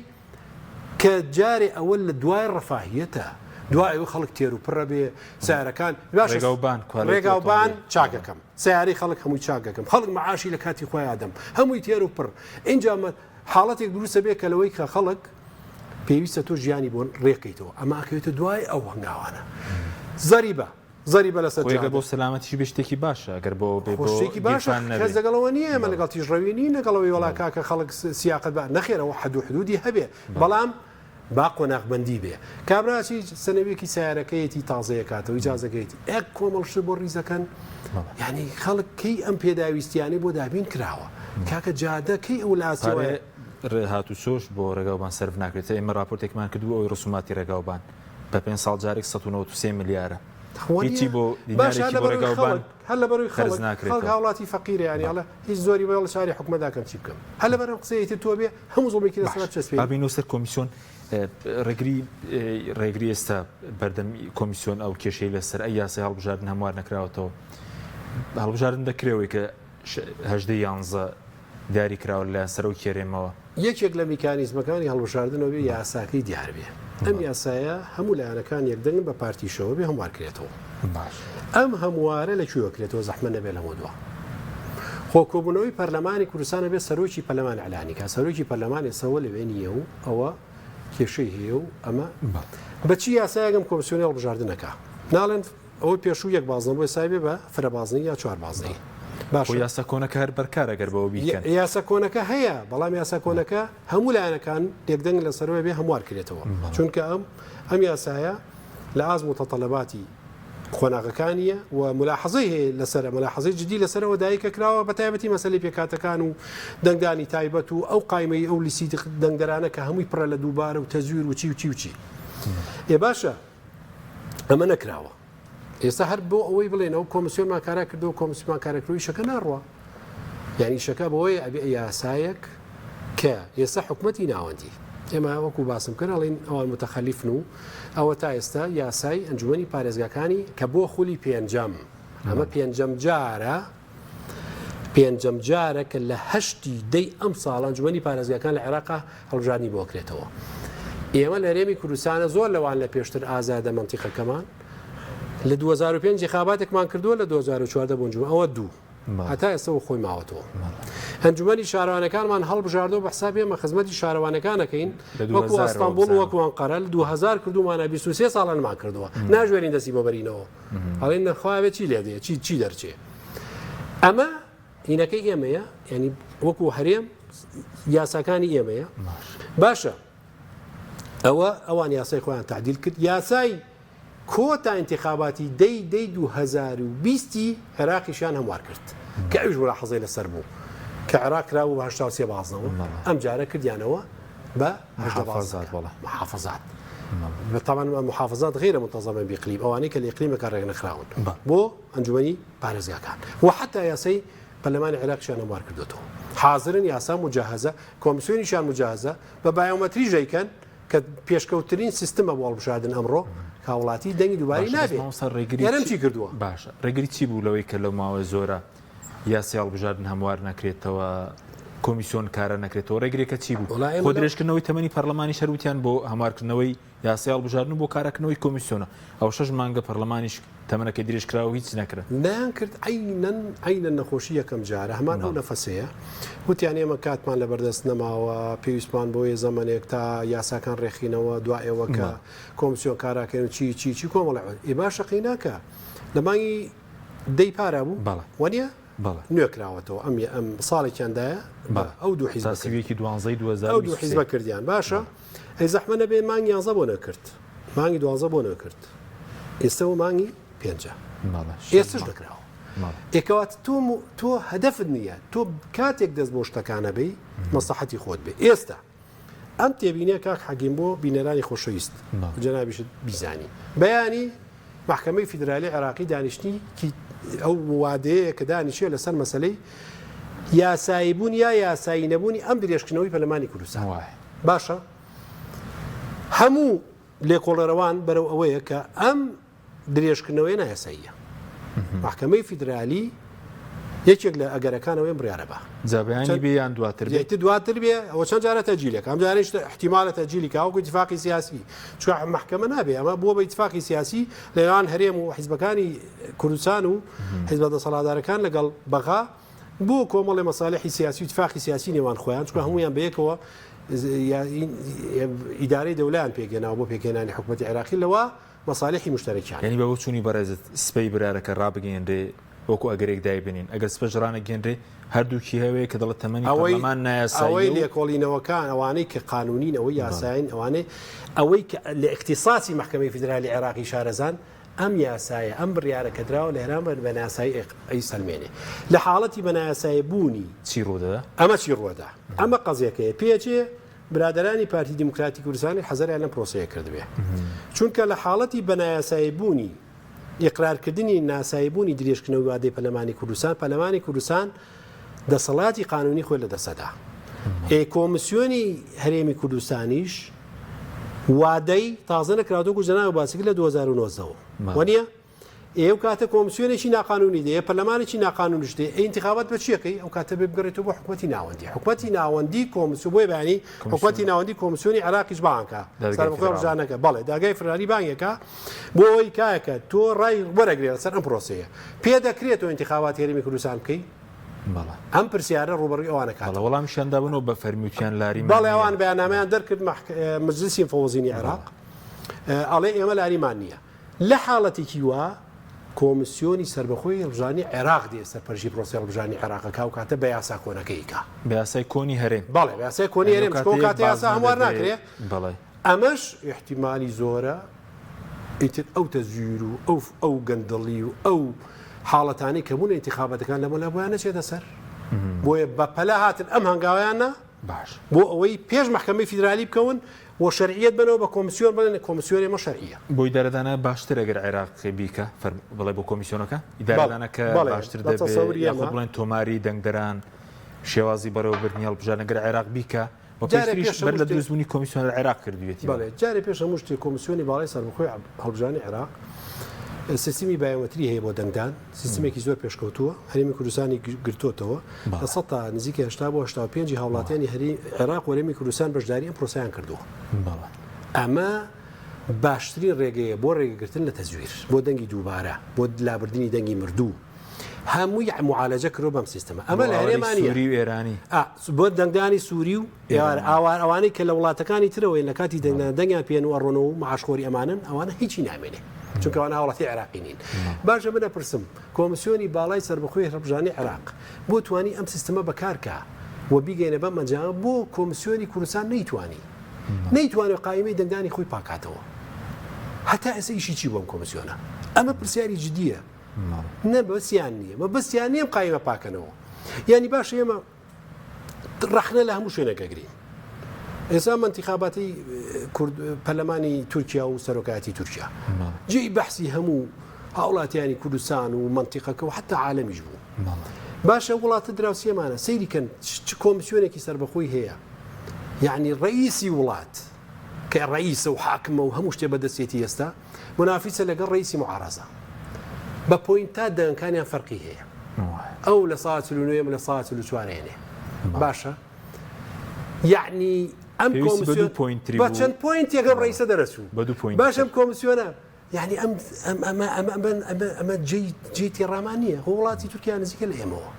کە جارێ ئەوە لە دوای ڕەفاهیەتە دوای ئەوە خەڵک تێر و پڕە بێ سیارەکان ڕێگاوبان ڕێگاوبان چاکەکەم سیارەی خەڵک هەمووی چاکەکەم خەڵک معاشی لە کاتی خۆی ئادەم هەمووی تێر و پڕ اینجا حاڵەتێک دروستە بێ کە لەوەی کە خەڵک پێویستە تۆ ژیانی بۆ ڕێکەیتەوە ئەمە ئەکەوێتە دوای ئەو هەنگاوانە زەریبە زەریبە لەسەر خۆی گەر بۆ سەلامەتیش بێ شتێکی باشە گەر بۆ بێ بۆ شتێکی باشە کەس لەگەڵەوە نییە ئێمە لەگەڵ تیژڕەوی نین لەگەڵەوەی وەڵا کاکە خەڵک سیاقەت بە نەخێرەوە حەد و حدودی هەبێ بەڵام با قۆناغبەندی بێ کابرا چی سەنەویەکی سیارەکەیەتی تازەیە کاتەوە ئیجازەکەیەتی ئەک کۆمەڵ شت بۆ ڕیزەکەن یعنی خەڵک کەی ئەم پێداویستیانەی بۆ دابین کراوە کاکە جادە کەی ئەو لاسیەوە هاتوچۆش بۆ ڕێگاوبان سەرف ناکرێت ئێمە راپۆرتێکمان کردبوو ئەوەی ڕسوماتی ڕێگاوبان بە پێنج ساڵ جارێک 193 ملیارە هیچی بۆ دینارێکی بۆ ڕێگاوبان هەر لەبەروی خەڵک خەڵک هاوڵاتی فەقیرە یانی ئەڵێ هیچ زۆری بۆ چاری حکومەت ناکەم چی بکەم هەر لەبەر ئەم قسەیە ئیتر تۆ بێ هەموو زوڵمێکی لەسەر بچەسپێنی. با بێینەوە سەر کۆمیسیۆن ڕێگری ڕێگری ئێستا بەردەم کۆمیسیۆن ئەو کێشەی لەسەر ئەی یاسای هەڵبژاردن هەموار نەکراوەتەوە هەڵبژاردن دەکرێەوەی کە هەژدە یانزە دیاری کراوە لەلایەن سەرۆکی هەرێمەوە. یەکێک لە میکانیزمەکانی هەڵبژاردن ئەوەیە یاساکەی دیار بێ. ئەم یاسایە هەموو لایەنەکان یەکدەنگن بە پارتیشەوە بێ هەموار کرێتەوە. ئەم هەموارە لە کوێوە کرێتەوە زەحمەت نەبێ لەمە دوا. خۆ کۆبوونەوەی پەرلەمانی کوردستان ئەبێ سەرۆکی پەرلەمان ئیعلانی کا، سەرۆکی پەرلەمان ئێستا لەوێ نییە و ئەوە کێشەی هەیە و ئەمە بە چی یاسایەک ئەم کۆمسیۆنی هەڵبژاردن ئەکا؟ ناڵێن ئەوەی پێشوو یەک بازنە بۆ ئێستا بێ بە فرە بازنەی یا چوار بازنەی. باشە یاسا کۆنەکە هەر بەرکارە گەر بەوە بیکەن. یاسا کۆنەکە هەیە بەڵام یاسا کۆنەکە هەموو لایەنەکان یەکدەنگ لەسەرەوە بێ هەموار کرێتەوە چونکە ئەم ئەم یاسایە لە ئاست متطلباتی قۆناغەکانیە و ملاحەزەی هەیە لەسەر ملاحەزەی جدی لەسەرەوە دایکە کراوە بە تایبەتی مەسەلەی پێکهاتەکان و دەنگدانی تایبەت و ئەو قایمەی ئەو لیستی دەنگدەرانە کە هەمووی پڕە لە دووبارە و تەزویر و چی و چی و چی ئێ باشە ئەمە نەکراوە ئێستا هەر بۆ ئەوەی بڵێن ئەو کۆمسیۆنمان کارا کردو کۆمسیۆنمان کارا کردو ئیشەکە ناڕوا یعنی ئیشەکە بۆیە ئەبێ یاسایەک کە ئێستا حکومەتی ناوەندی ئێمە وەکو باسم کرد ئەڵێن ئەوان متەخەلیفن و ئەوە تا ئێستا یاسای ئەنجومەنی پارێزگاکانی کە بۆ خولی پێنجەم ئەمە پێنجەم جارە پێنجەم جارە کە لە هەشتی دەی ئەم ساڵ ئەنجومەنی پارێزگاکان لە عێراقا هەڵبژاردنی بۆ کرێتەوە. ئێمە لە هەرێمی کوردستانە زۆر لەوان لە پێشتر ئازادە مەنتیقەکەمان لە 2005 خاباتێکمان کردووە لە 2014 بۆ ئەنجومەن ئەوە دوو هەتا ئێستا خۆی ماوەتەوە ئەنجومەنی شارەوانەکانمان هەڵبژاردەوە بە حساب ئێمە خزمەتی شارەوانەکانەکەین وەکو ئەستانبوڵ وەکو ئەنقەرە لە 2000 کردومانە 23 ساڵانمان کردووە ناژوێرین دەستی بۆ بەرینەوە ئەڵێن نەخوا بێ چی لێ دێ چی چی دەرچێ ئەمە هینەکەی ئێمەیە ینی وەکو هەرێم یاساکانی ئێمەیە باشە ئەوە ئەوان یاسای خۆیان تعدیل کرد یاسای کۆتا انتخاباتی دەی دەی 2020 عێراقیشیان هەموار کرد کە ئەوش ولا حەزی لەسەر بوو کە عێراق کرابوو بە 83 بازنەوە ئەم جارە کردیانەوە بە 18 بازنە محافظات طبعا محافظات غير منتظمة بإقليم ئەوانەی کە لە ئیقلیمەکە ڕێکنەخراون بۆ ئەنجومەنی پارێزگاکان و حتا یاسای پەرلەمانی عێراقیشیان هەموار کردوێتەوە حاضرن یاسا مجهزە کۆمسیۆنیشیان مجهزە بە بایۆمەتریش دەیکەن کە پێشکەوترین سیستمە بۆ هەڵبژاردن ئەمڕۆ هاوڵاتی دەنگی دووبارەی نابێت ڕێگری چی کردووە باشە ڕێگری چی بوو لەوەی کە لەو ماوە زۆرە یاسای هەڵبژاردن هەموار نەکرێتەوە کۆمیسیۆن کارە نەکرێتەوە ڕێگرێکە چی بوو خۆ درێژکردنەوەی تەمەنی پەرلەمانی شەروتیان بۆ هەموارکردنەوەی یاسای هەڵبژاردن و بۆ کاراکردنەوەی کۆمیسیۆنە ئەو شەش مانگە پەرلەمانیش تەمەنەکەی درێژکرا و هیچ نەکرا. نەیان کرد عەینەن عەینەن نەخۆشی یەکەم جارە هەمان ئەو نەفەسەیە وتیان ئێمە کاتمان لەبەردەست نەماوە پێویستمان بۆیە زەمەنێک تا یاساکان ڕێکخینەوە دوا ئێوە کە کۆمسیۆن کاراکەین و چی چی چی کۆمەڵێ ئێ باشە قەیناکە لە مانگی دەی پارا بوو بەڵێ. وەنیە؟ بەڵێ. نوێ کراوەتەوە ئەم ئەم ساڵێکیان دایە بەڵێ. ئەو دوو حیزبە تا 31 دوانزەی ئەو دوو 2023. حیزبە کردیان باشە ئەی زەحمە نەبێ مانگی یانزە بۆ نەکرد مانگی دوانزە بۆ نەکرد ئێستەوە مانگی پێنجە بەڵێ. ئێستش نەکراوە بەڵێ. ئێکەوات تۆ تۆ هەدەفت نییە تۆ کاتێک دەست بۆ شتەکانە بی مەسڵەحەتی خۆت بێ ئێستا ئەم تێبینیە کاک حەکیم بۆ بینەرانی خۆشەویست جەنابیشت بیزانی بەیانی مەحکەمەی فیدرالی عێراقی دانیشتنی ئەو وادەیە کە دانیشێ لەسەر مەسلەی یاسایی بوون یا یاسایی نەبوونی ئەم درێژکردنەوەی پەرلەمانی کوردستان باشە هەموو لێکۆڵەرەوان بەرەو ئەوەیە کە ئەم درێژکردنەوەی نایاساییە. مەحکەمەی فیدرالی یەکێک لە ئەگەرەکان ئەوەیە بڕیارە بە. جا بەیانی بێ یان دواتر بێ؟ یەکتر دواتر بێ ئەوە چەند جارە تەجیلێک ئەم جارەیش احتیمالە تەجیلی کە وەکو ئیتفاقی سیاسی چونکە مەحکەمە نابێ ئەمە بووە بە ئیتفاقی سیاسی لە نێوان هەرێم و حیزبەکانی کوردستان و حیزبە دەسەڵاتدارەکان لەگەڵ بەغا بۆ کۆمەڵی مەسالحی سیاسی و ئیتفاقی سیاسی نێوان خۆیان چونکە هەموویان بەیەکەوە ئیدارەی دەولایان پێکهێناوە بۆ پێکهێنانی حکومەتی عێراقی لەوە مەسالحی موشتەرەکیان. یانی بە بۆچوونی بەڕێزت سبەی برارەکە ڕابگەیەنرێ وەکو ئەگەرێک دایبنین ئەگەر سبەش ڕانەگەیەنرێ هەردووکی هەوەیە کە دەڵێت تەمەنی ئەوەی پەرلەمان ئەوەی نایاساییە و لێکۆڵینەوەکان ئەوانەی کە قانونین ئەوەی یاساین ئەوانەی ئەوەی کە لە ئیختیساسی مەحکەمەی فیدرالی عێراقی شارەزان ئەم یاسایە ئەم بڕیارە کە دراوە لە ئێران بە نایاسایی ئەیسەلمێنێ لە حاڵەتی بە نایاسایی بوونی چی ڕوودەدا؟ ئەمە چی ڕووەدا ئەمە قەزیەکەیە پێچێ برادەرانی پارتی دیموکراتی کوردستانی حەزەریان لەم پرۆسەیە کردبێ چونکە لە حاڵەتی بە نایاسایی بوونی ئیقرارکردنی ناسایی بوونی درێژکردنەوەی وادەی پەرلەمانی کوردستان پەرلەمانی کوردستان دەسەڵاتی قانونی خۆی لە دەسەدا ئێ کۆمسیۆنی هەرێمی کوردستانیش وادەی تازە نەکراوەتەوە وەکو جەنابت باسی کرد لە 2019 وە نییە؟ ئێ ئەو کاتە کۆمسیۆنێکی ناقانونی دێ، پەرلەمانێکی ناقانونیش دێ، ئەی ئینتخابات بە چی ئەکەی؟ ئەو کاتە بێ بگەڕێتەوە بۆ حکومەتی ناوەندی. حکومەتی ناوەندی کۆمسیۆن بۆیە بەیانی حکومەتی ناوەندی کۆمسیۆنی عێراقیش بانگ کا. سەربەخۆی هەڵبژاردنەکە. بەڵێ دادگای فیدرالی بانگێکا بۆ ئەوەی کاکە تۆ ڕای وەرەگرێ لەسەر ئەم پرۆسەیە. پێ دەکرێت تۆ ئینتخاباتی هەرێمی کوردستان بکەی؟ ئەم پرسیارە ڕووبەڕووی ئەوانە کاتەوە. بەڵێ وەڵامیشیان دابوونەوە بە فەرمی وتیان لاریمان بەڵێ ئەوان بەیاننامەیان دەرکرد مەجلسی مفەوەزینی عێراق ئەڵێ ئێمە لاریمان نییە. لە حاڵەتێکی وا کۆمسیۆنی سەربەخۆی هەڵبژاردنی عێراق دێ سەرپەرشتی پرۆسەی هەڵبژاردنی عێراق ئەکا و کاتە بە یاسا کۆنەکەی کا. بە یاسای کۆنی هەرێم. بەڵێ بە یاسای کۆنی هەرێم چونکە ئەو کاتە یاسا هەموار ناکرێ. بەڵێ. ئەمەش ئیحتیمالی زۆرە ئیتر ئەو تەزویر و ئەو ئەو گەندەڵی و ئەو حاڵەتانەی کە بوون ئینتیخاباتەکان لەمەلا بۆیان نەچێتە سەر. بۆیە بە پەلە هاتن ئەم هەنگاوەیان نا. باش. بۆ ئەوەی پێش مەحکەمەی فیدرالی بکەون و شەرعیەت بەنەوە بە کۆمسیۆن بڵێن کۆمسیۆن ئێمە شەرعیە. بۆ ئیدارەدانە باشترە گەر عێراق بیکا فەرموو بڵێ بۆ کۆمیسیۆنەکە ئیدارەدانە کە باشتر دەبێ یاخود بڵێن تۆماری دەنگدەران شێوازی بەڕێوەبردنی هەڵبژاردن گەر عێراق بیکا و پێشتریش بەر لە دروستبوونی کۆمیسیۆن لە عێراق کردوویەتی. بەڵێ جارێ پێش هەموو شتێک کۆمیسیۆنی باڵای سەربەخۆی هەڵبژاردنی عێراق سیستمی بایۆمەتری هەیە بۆ دەنگدان، سیستمێکی زۆر پێشکەوتووە، هەرێمی کوردستانی گرتۆتەوە، لە سەتا نزیکە 80 بۆ 85 هاوڵاتیانی هەری عێراق و هەرێمی کوردستان بەشداری ئەم پرۆسەیان کردووە. ئەمە باشترین ڕێگەیە بۆ ڕێگەگرتن لە تەزویر، بۆ دەنگی دووبارە، بۆ لابردنی دەنگی مردوو. هەمووی معالەجە کرۆ بەم سیستمە. ئەمە لە هەرێما نییە. سووری و ئێرانی. بۆ دەنگدانی سووری و ئاوار ئەوانەی کە لە وڵاتەکانی ترەوەین لە کاتی دەنگدان دەنگیان پێن و ئەڕۆنەوە و معاشخۆری ئەمانن ئەوانە هیچی نامێنێ چونکە ئەوانە هاوڵاتی عێراقی نین. باشە من ئەپرسم کۆمسیۆنی باڵای سەربەخۆی هەڵبژاردنی عێراق بۆ توانی ئەم سیستمە بەکارکا و بیگەینە بەم ئەنجامە بۆ کۆمسیۆنی کوردستان نەیتوانی نەیتوانی قایمەی دەنگدانی خۆی پاکاتەوە هەتا ئێستا ئیشی چی بۆ ئەم کۆمسیۆنە؟ ئەمە پرسیاری جدیە نە بەسیان نییە مەبەستیان نییە ئەم قایمە پاکەنەوە یعنی باشە ئێمە ڕەخنە لە هەموو شوێنێک ئەگرین. ئێستا ئەم ئەنتیخاباتی کورد پەرلەمانی تورکیا و سەرۆکایەتی تورکیا جێی بەحسی هەموو هاوڵاتیانی کوردستان و مەنتیقەکە و حتا عالەمیش بوو. باشە وڵاتە دراوسێمانە سەیری کەن چ کۆمسیۆنێکی سەربەخۆی هەیە یعنی ڕئیسی وڵات کە ڕئیسە و حاکمە و هەموو شتێ بەدەستێتی ئێستا مونافیسە لەگەڵ ڕەئیسی موعارەزە بە point تا دەنگەکانیان فەرقی هەیە ئەو لە سا 49 ئێمە لە سا 44 هێنێ باشە یعنی ئەم کۆمسیۆن بە چەند point ێک ئەم ڕئیسە دەرەچوو باشە ئەم کۆمسیۆنە یعنی ئەم ئەم ئەمە ئەمە ئەمە ئەمە ئەمە جێی جێی تێڕامان نییە خۆ وڵاتی تورکیا نزیکە لە ئێمەوە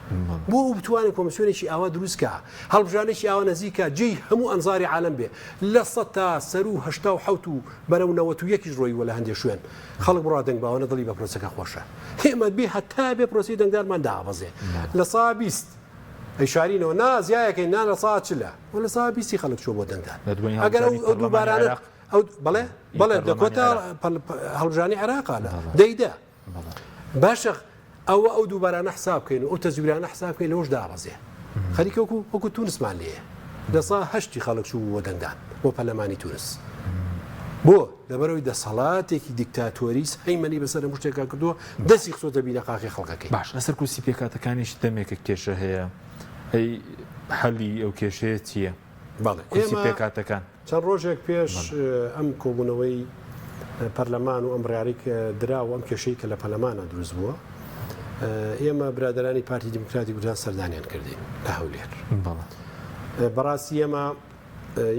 بۆ ئەو بتوانێت کۆمسیۆنێکی ئاوا دروستکە هەڵبژانێکی ئاوا نزیکە جێی هەموو ئەنزاری عالم بێ لە سەتا سەروو 87 و بەرەو 91 یش ڕۆیوە لە هەندێ شوێن خەڵک بڕوا دەنگ باوەنە دڵی بە پرۆسەکە خۆشە ئێمە بێ هەتا بێ پرۆسەی دەنگدانمان دابەزێ لە سا 20 ئەیشارینەوە نا زیایەکەی نا لە سا چلە و لە سا بیستی خەڵک چوە بۆ دەنگدان ئەگەر ئەو دووبارانە ئەو بەڵێ بەڵێ لە کۆتا هەڵبژانی عێراقا لە دەیدا باشە ئەوە ئەو دووبارانە حساب بکەین و ئەو تەزویرانە حساب بکەین لەوەش دابەزێ خەریکە وەکو وەکو تونسمان لێیە لە سا هەشتی خەڵک چوو بۆ دەنگدان بۆ پەرلەمانی تونس بۆ لەبەرەوەی دەسەڵاتێکی دیکتاتۆری هەیمەنی بەسەر هەموو شتێکا کردووە دەستی خستۆتە بینەقاقی خەڵکەکەی. باش لەسەر کورسی پێکهاتەکانیش دەمێکە کێشە هەیە ئەی حەلی ئەو کێشەیە چییە؟ بەڵێ کورسی پێکهاتەکان. چەند ڕۆژێک پێش ئەم کۆبوونەوەی پەرلەمان و ئەم بڕیارەی کە درا و ئەم کێشەی کە لە پەرلەمانە دروست بووە، ئێمە برادەرانی پارتی دیموکراتی کوردستان سەردانیان کردین لە هەولێر. بەڕاستی ئێمە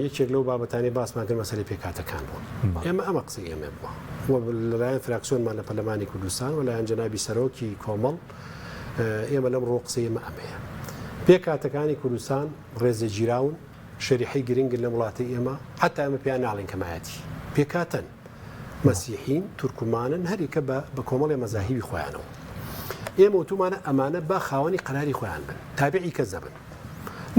یەکێک لەو بابەتانەی باسمان کرد مەسەلەی پێکهاتەکان بوو. ئێمە ئەمە قسەی ئێمە بووە و لەلایەن فراکسیۆنمان لە پەرلەمانی کوردستان و لایەن جەنابی سەرۆکی کۆمەڵ ئێمە لەم ڕووە قسەی ئێمە ئەمەیە. پێکهاتەکانی کوردستان ڕێزلێگیراون، شەریحەی گرنگن لەم وڵاتەی ئێمە، حەتا ئێمە پێیان ناڵێین کەمایەتی، پێکهاتەن، مەسیحین، تورکمانن، هەریەکە بە بە کۆمەڵێ مەزاهیبی خۆیانەوە. ئێمە وتومانە ئەمانە با خاوەنی قەراری خۆیان بن، تابعی کەس نەبن.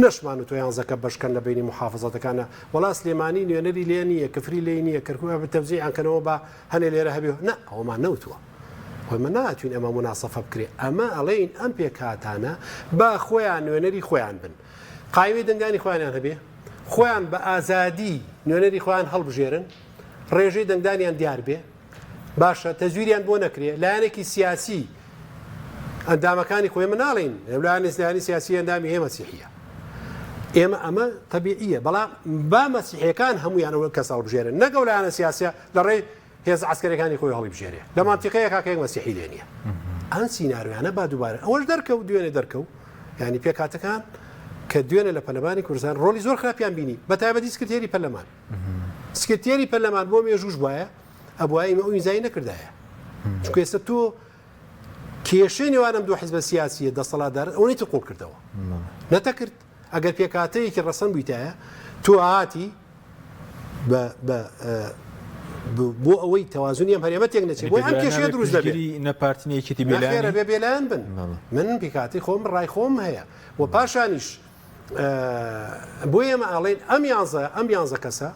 نەشمان وتوە یانزەکە بەشکەن لە بەینی موحافزەتەکانا، وەڵا سلێمانی نوێنەری لێ نییە، کفری لێی نییە، کەرکوک ئەبێ تەوزیعیان کەنەوە با هەنێ لێرە هەبێ، نا ئەوەمان نەوتوە. خۆ ئێمە ناتوین ئەمە موناسەفە بکرێ، ئەمە ئەڵێین ئەم پێکهاتانە با خۆیان نوێنەری خۆیان بن. قایمەی دەنگدانی خۆیانیان هەبێ، خۆیان بە ئازادی نوێنەری خۆیان هەڵبژێرن، ڕێژەی دەنگدانیان دیار بێ، باشە تەزویریان بۆ نەکرێ، لایەنێکی سیاسی ئەندامەکانی خۆی، ئێمە ناڵێین لایەنی سیاسی ئەندامی هەیە مەسیحیە، ئێمە ئەمە تەبیعیە، بەڵام با مەسیحیەکان هەمویان ئەو کەس هەڵبژێرن، نەک ئەو لایەنە سیاسیە لە ڕێی. هێزە عەسکەریەکانی خۆی هەڵیبژێرێ لە مەنتیقەیەکا کە یەک مەسیحی لێ نییە. ئەم سیناریۆیانە با دووبارە ئەوەش دەرکەوت دوێنێ دەرکەوت یانی پێکهاتەکان کە دوێنێ لە پەرلەمانی کوردستان ڕۆڵی زۆر خراپیان بینی بە تایبەتی سکرتێری پەرلەمان سکرتێری پەرلەمان بۆ مێژووش بایە ئەبوایە ئیمە ئەو ئیمزای نەکردایە چونکە ئێستا تۆ کێشەی نێوان ئەم دوو حزبە سیاسیە دەسەڵاتدار ئەوەی تر قوڵ کردەوە نەتەکرد ئەگەر پێکهاتەیەکی ڕەسەن بوویتایە تۆ هاتی بە بە بۆ ئەوەی تەوازنی ئەم هەرێمە تێک نەچێت بۆی ئەم کێشەیە دروست دەبێت نە پارتی نە یەکێتی بێلایەن نەخێرە بێ بێلایەن بن من پێکهاتەی خۆم ڕای خۆم هەیە و پاشانیش بۆ ئێمە ئاڵێن ئەم یانزە ئەم یانزە کەسە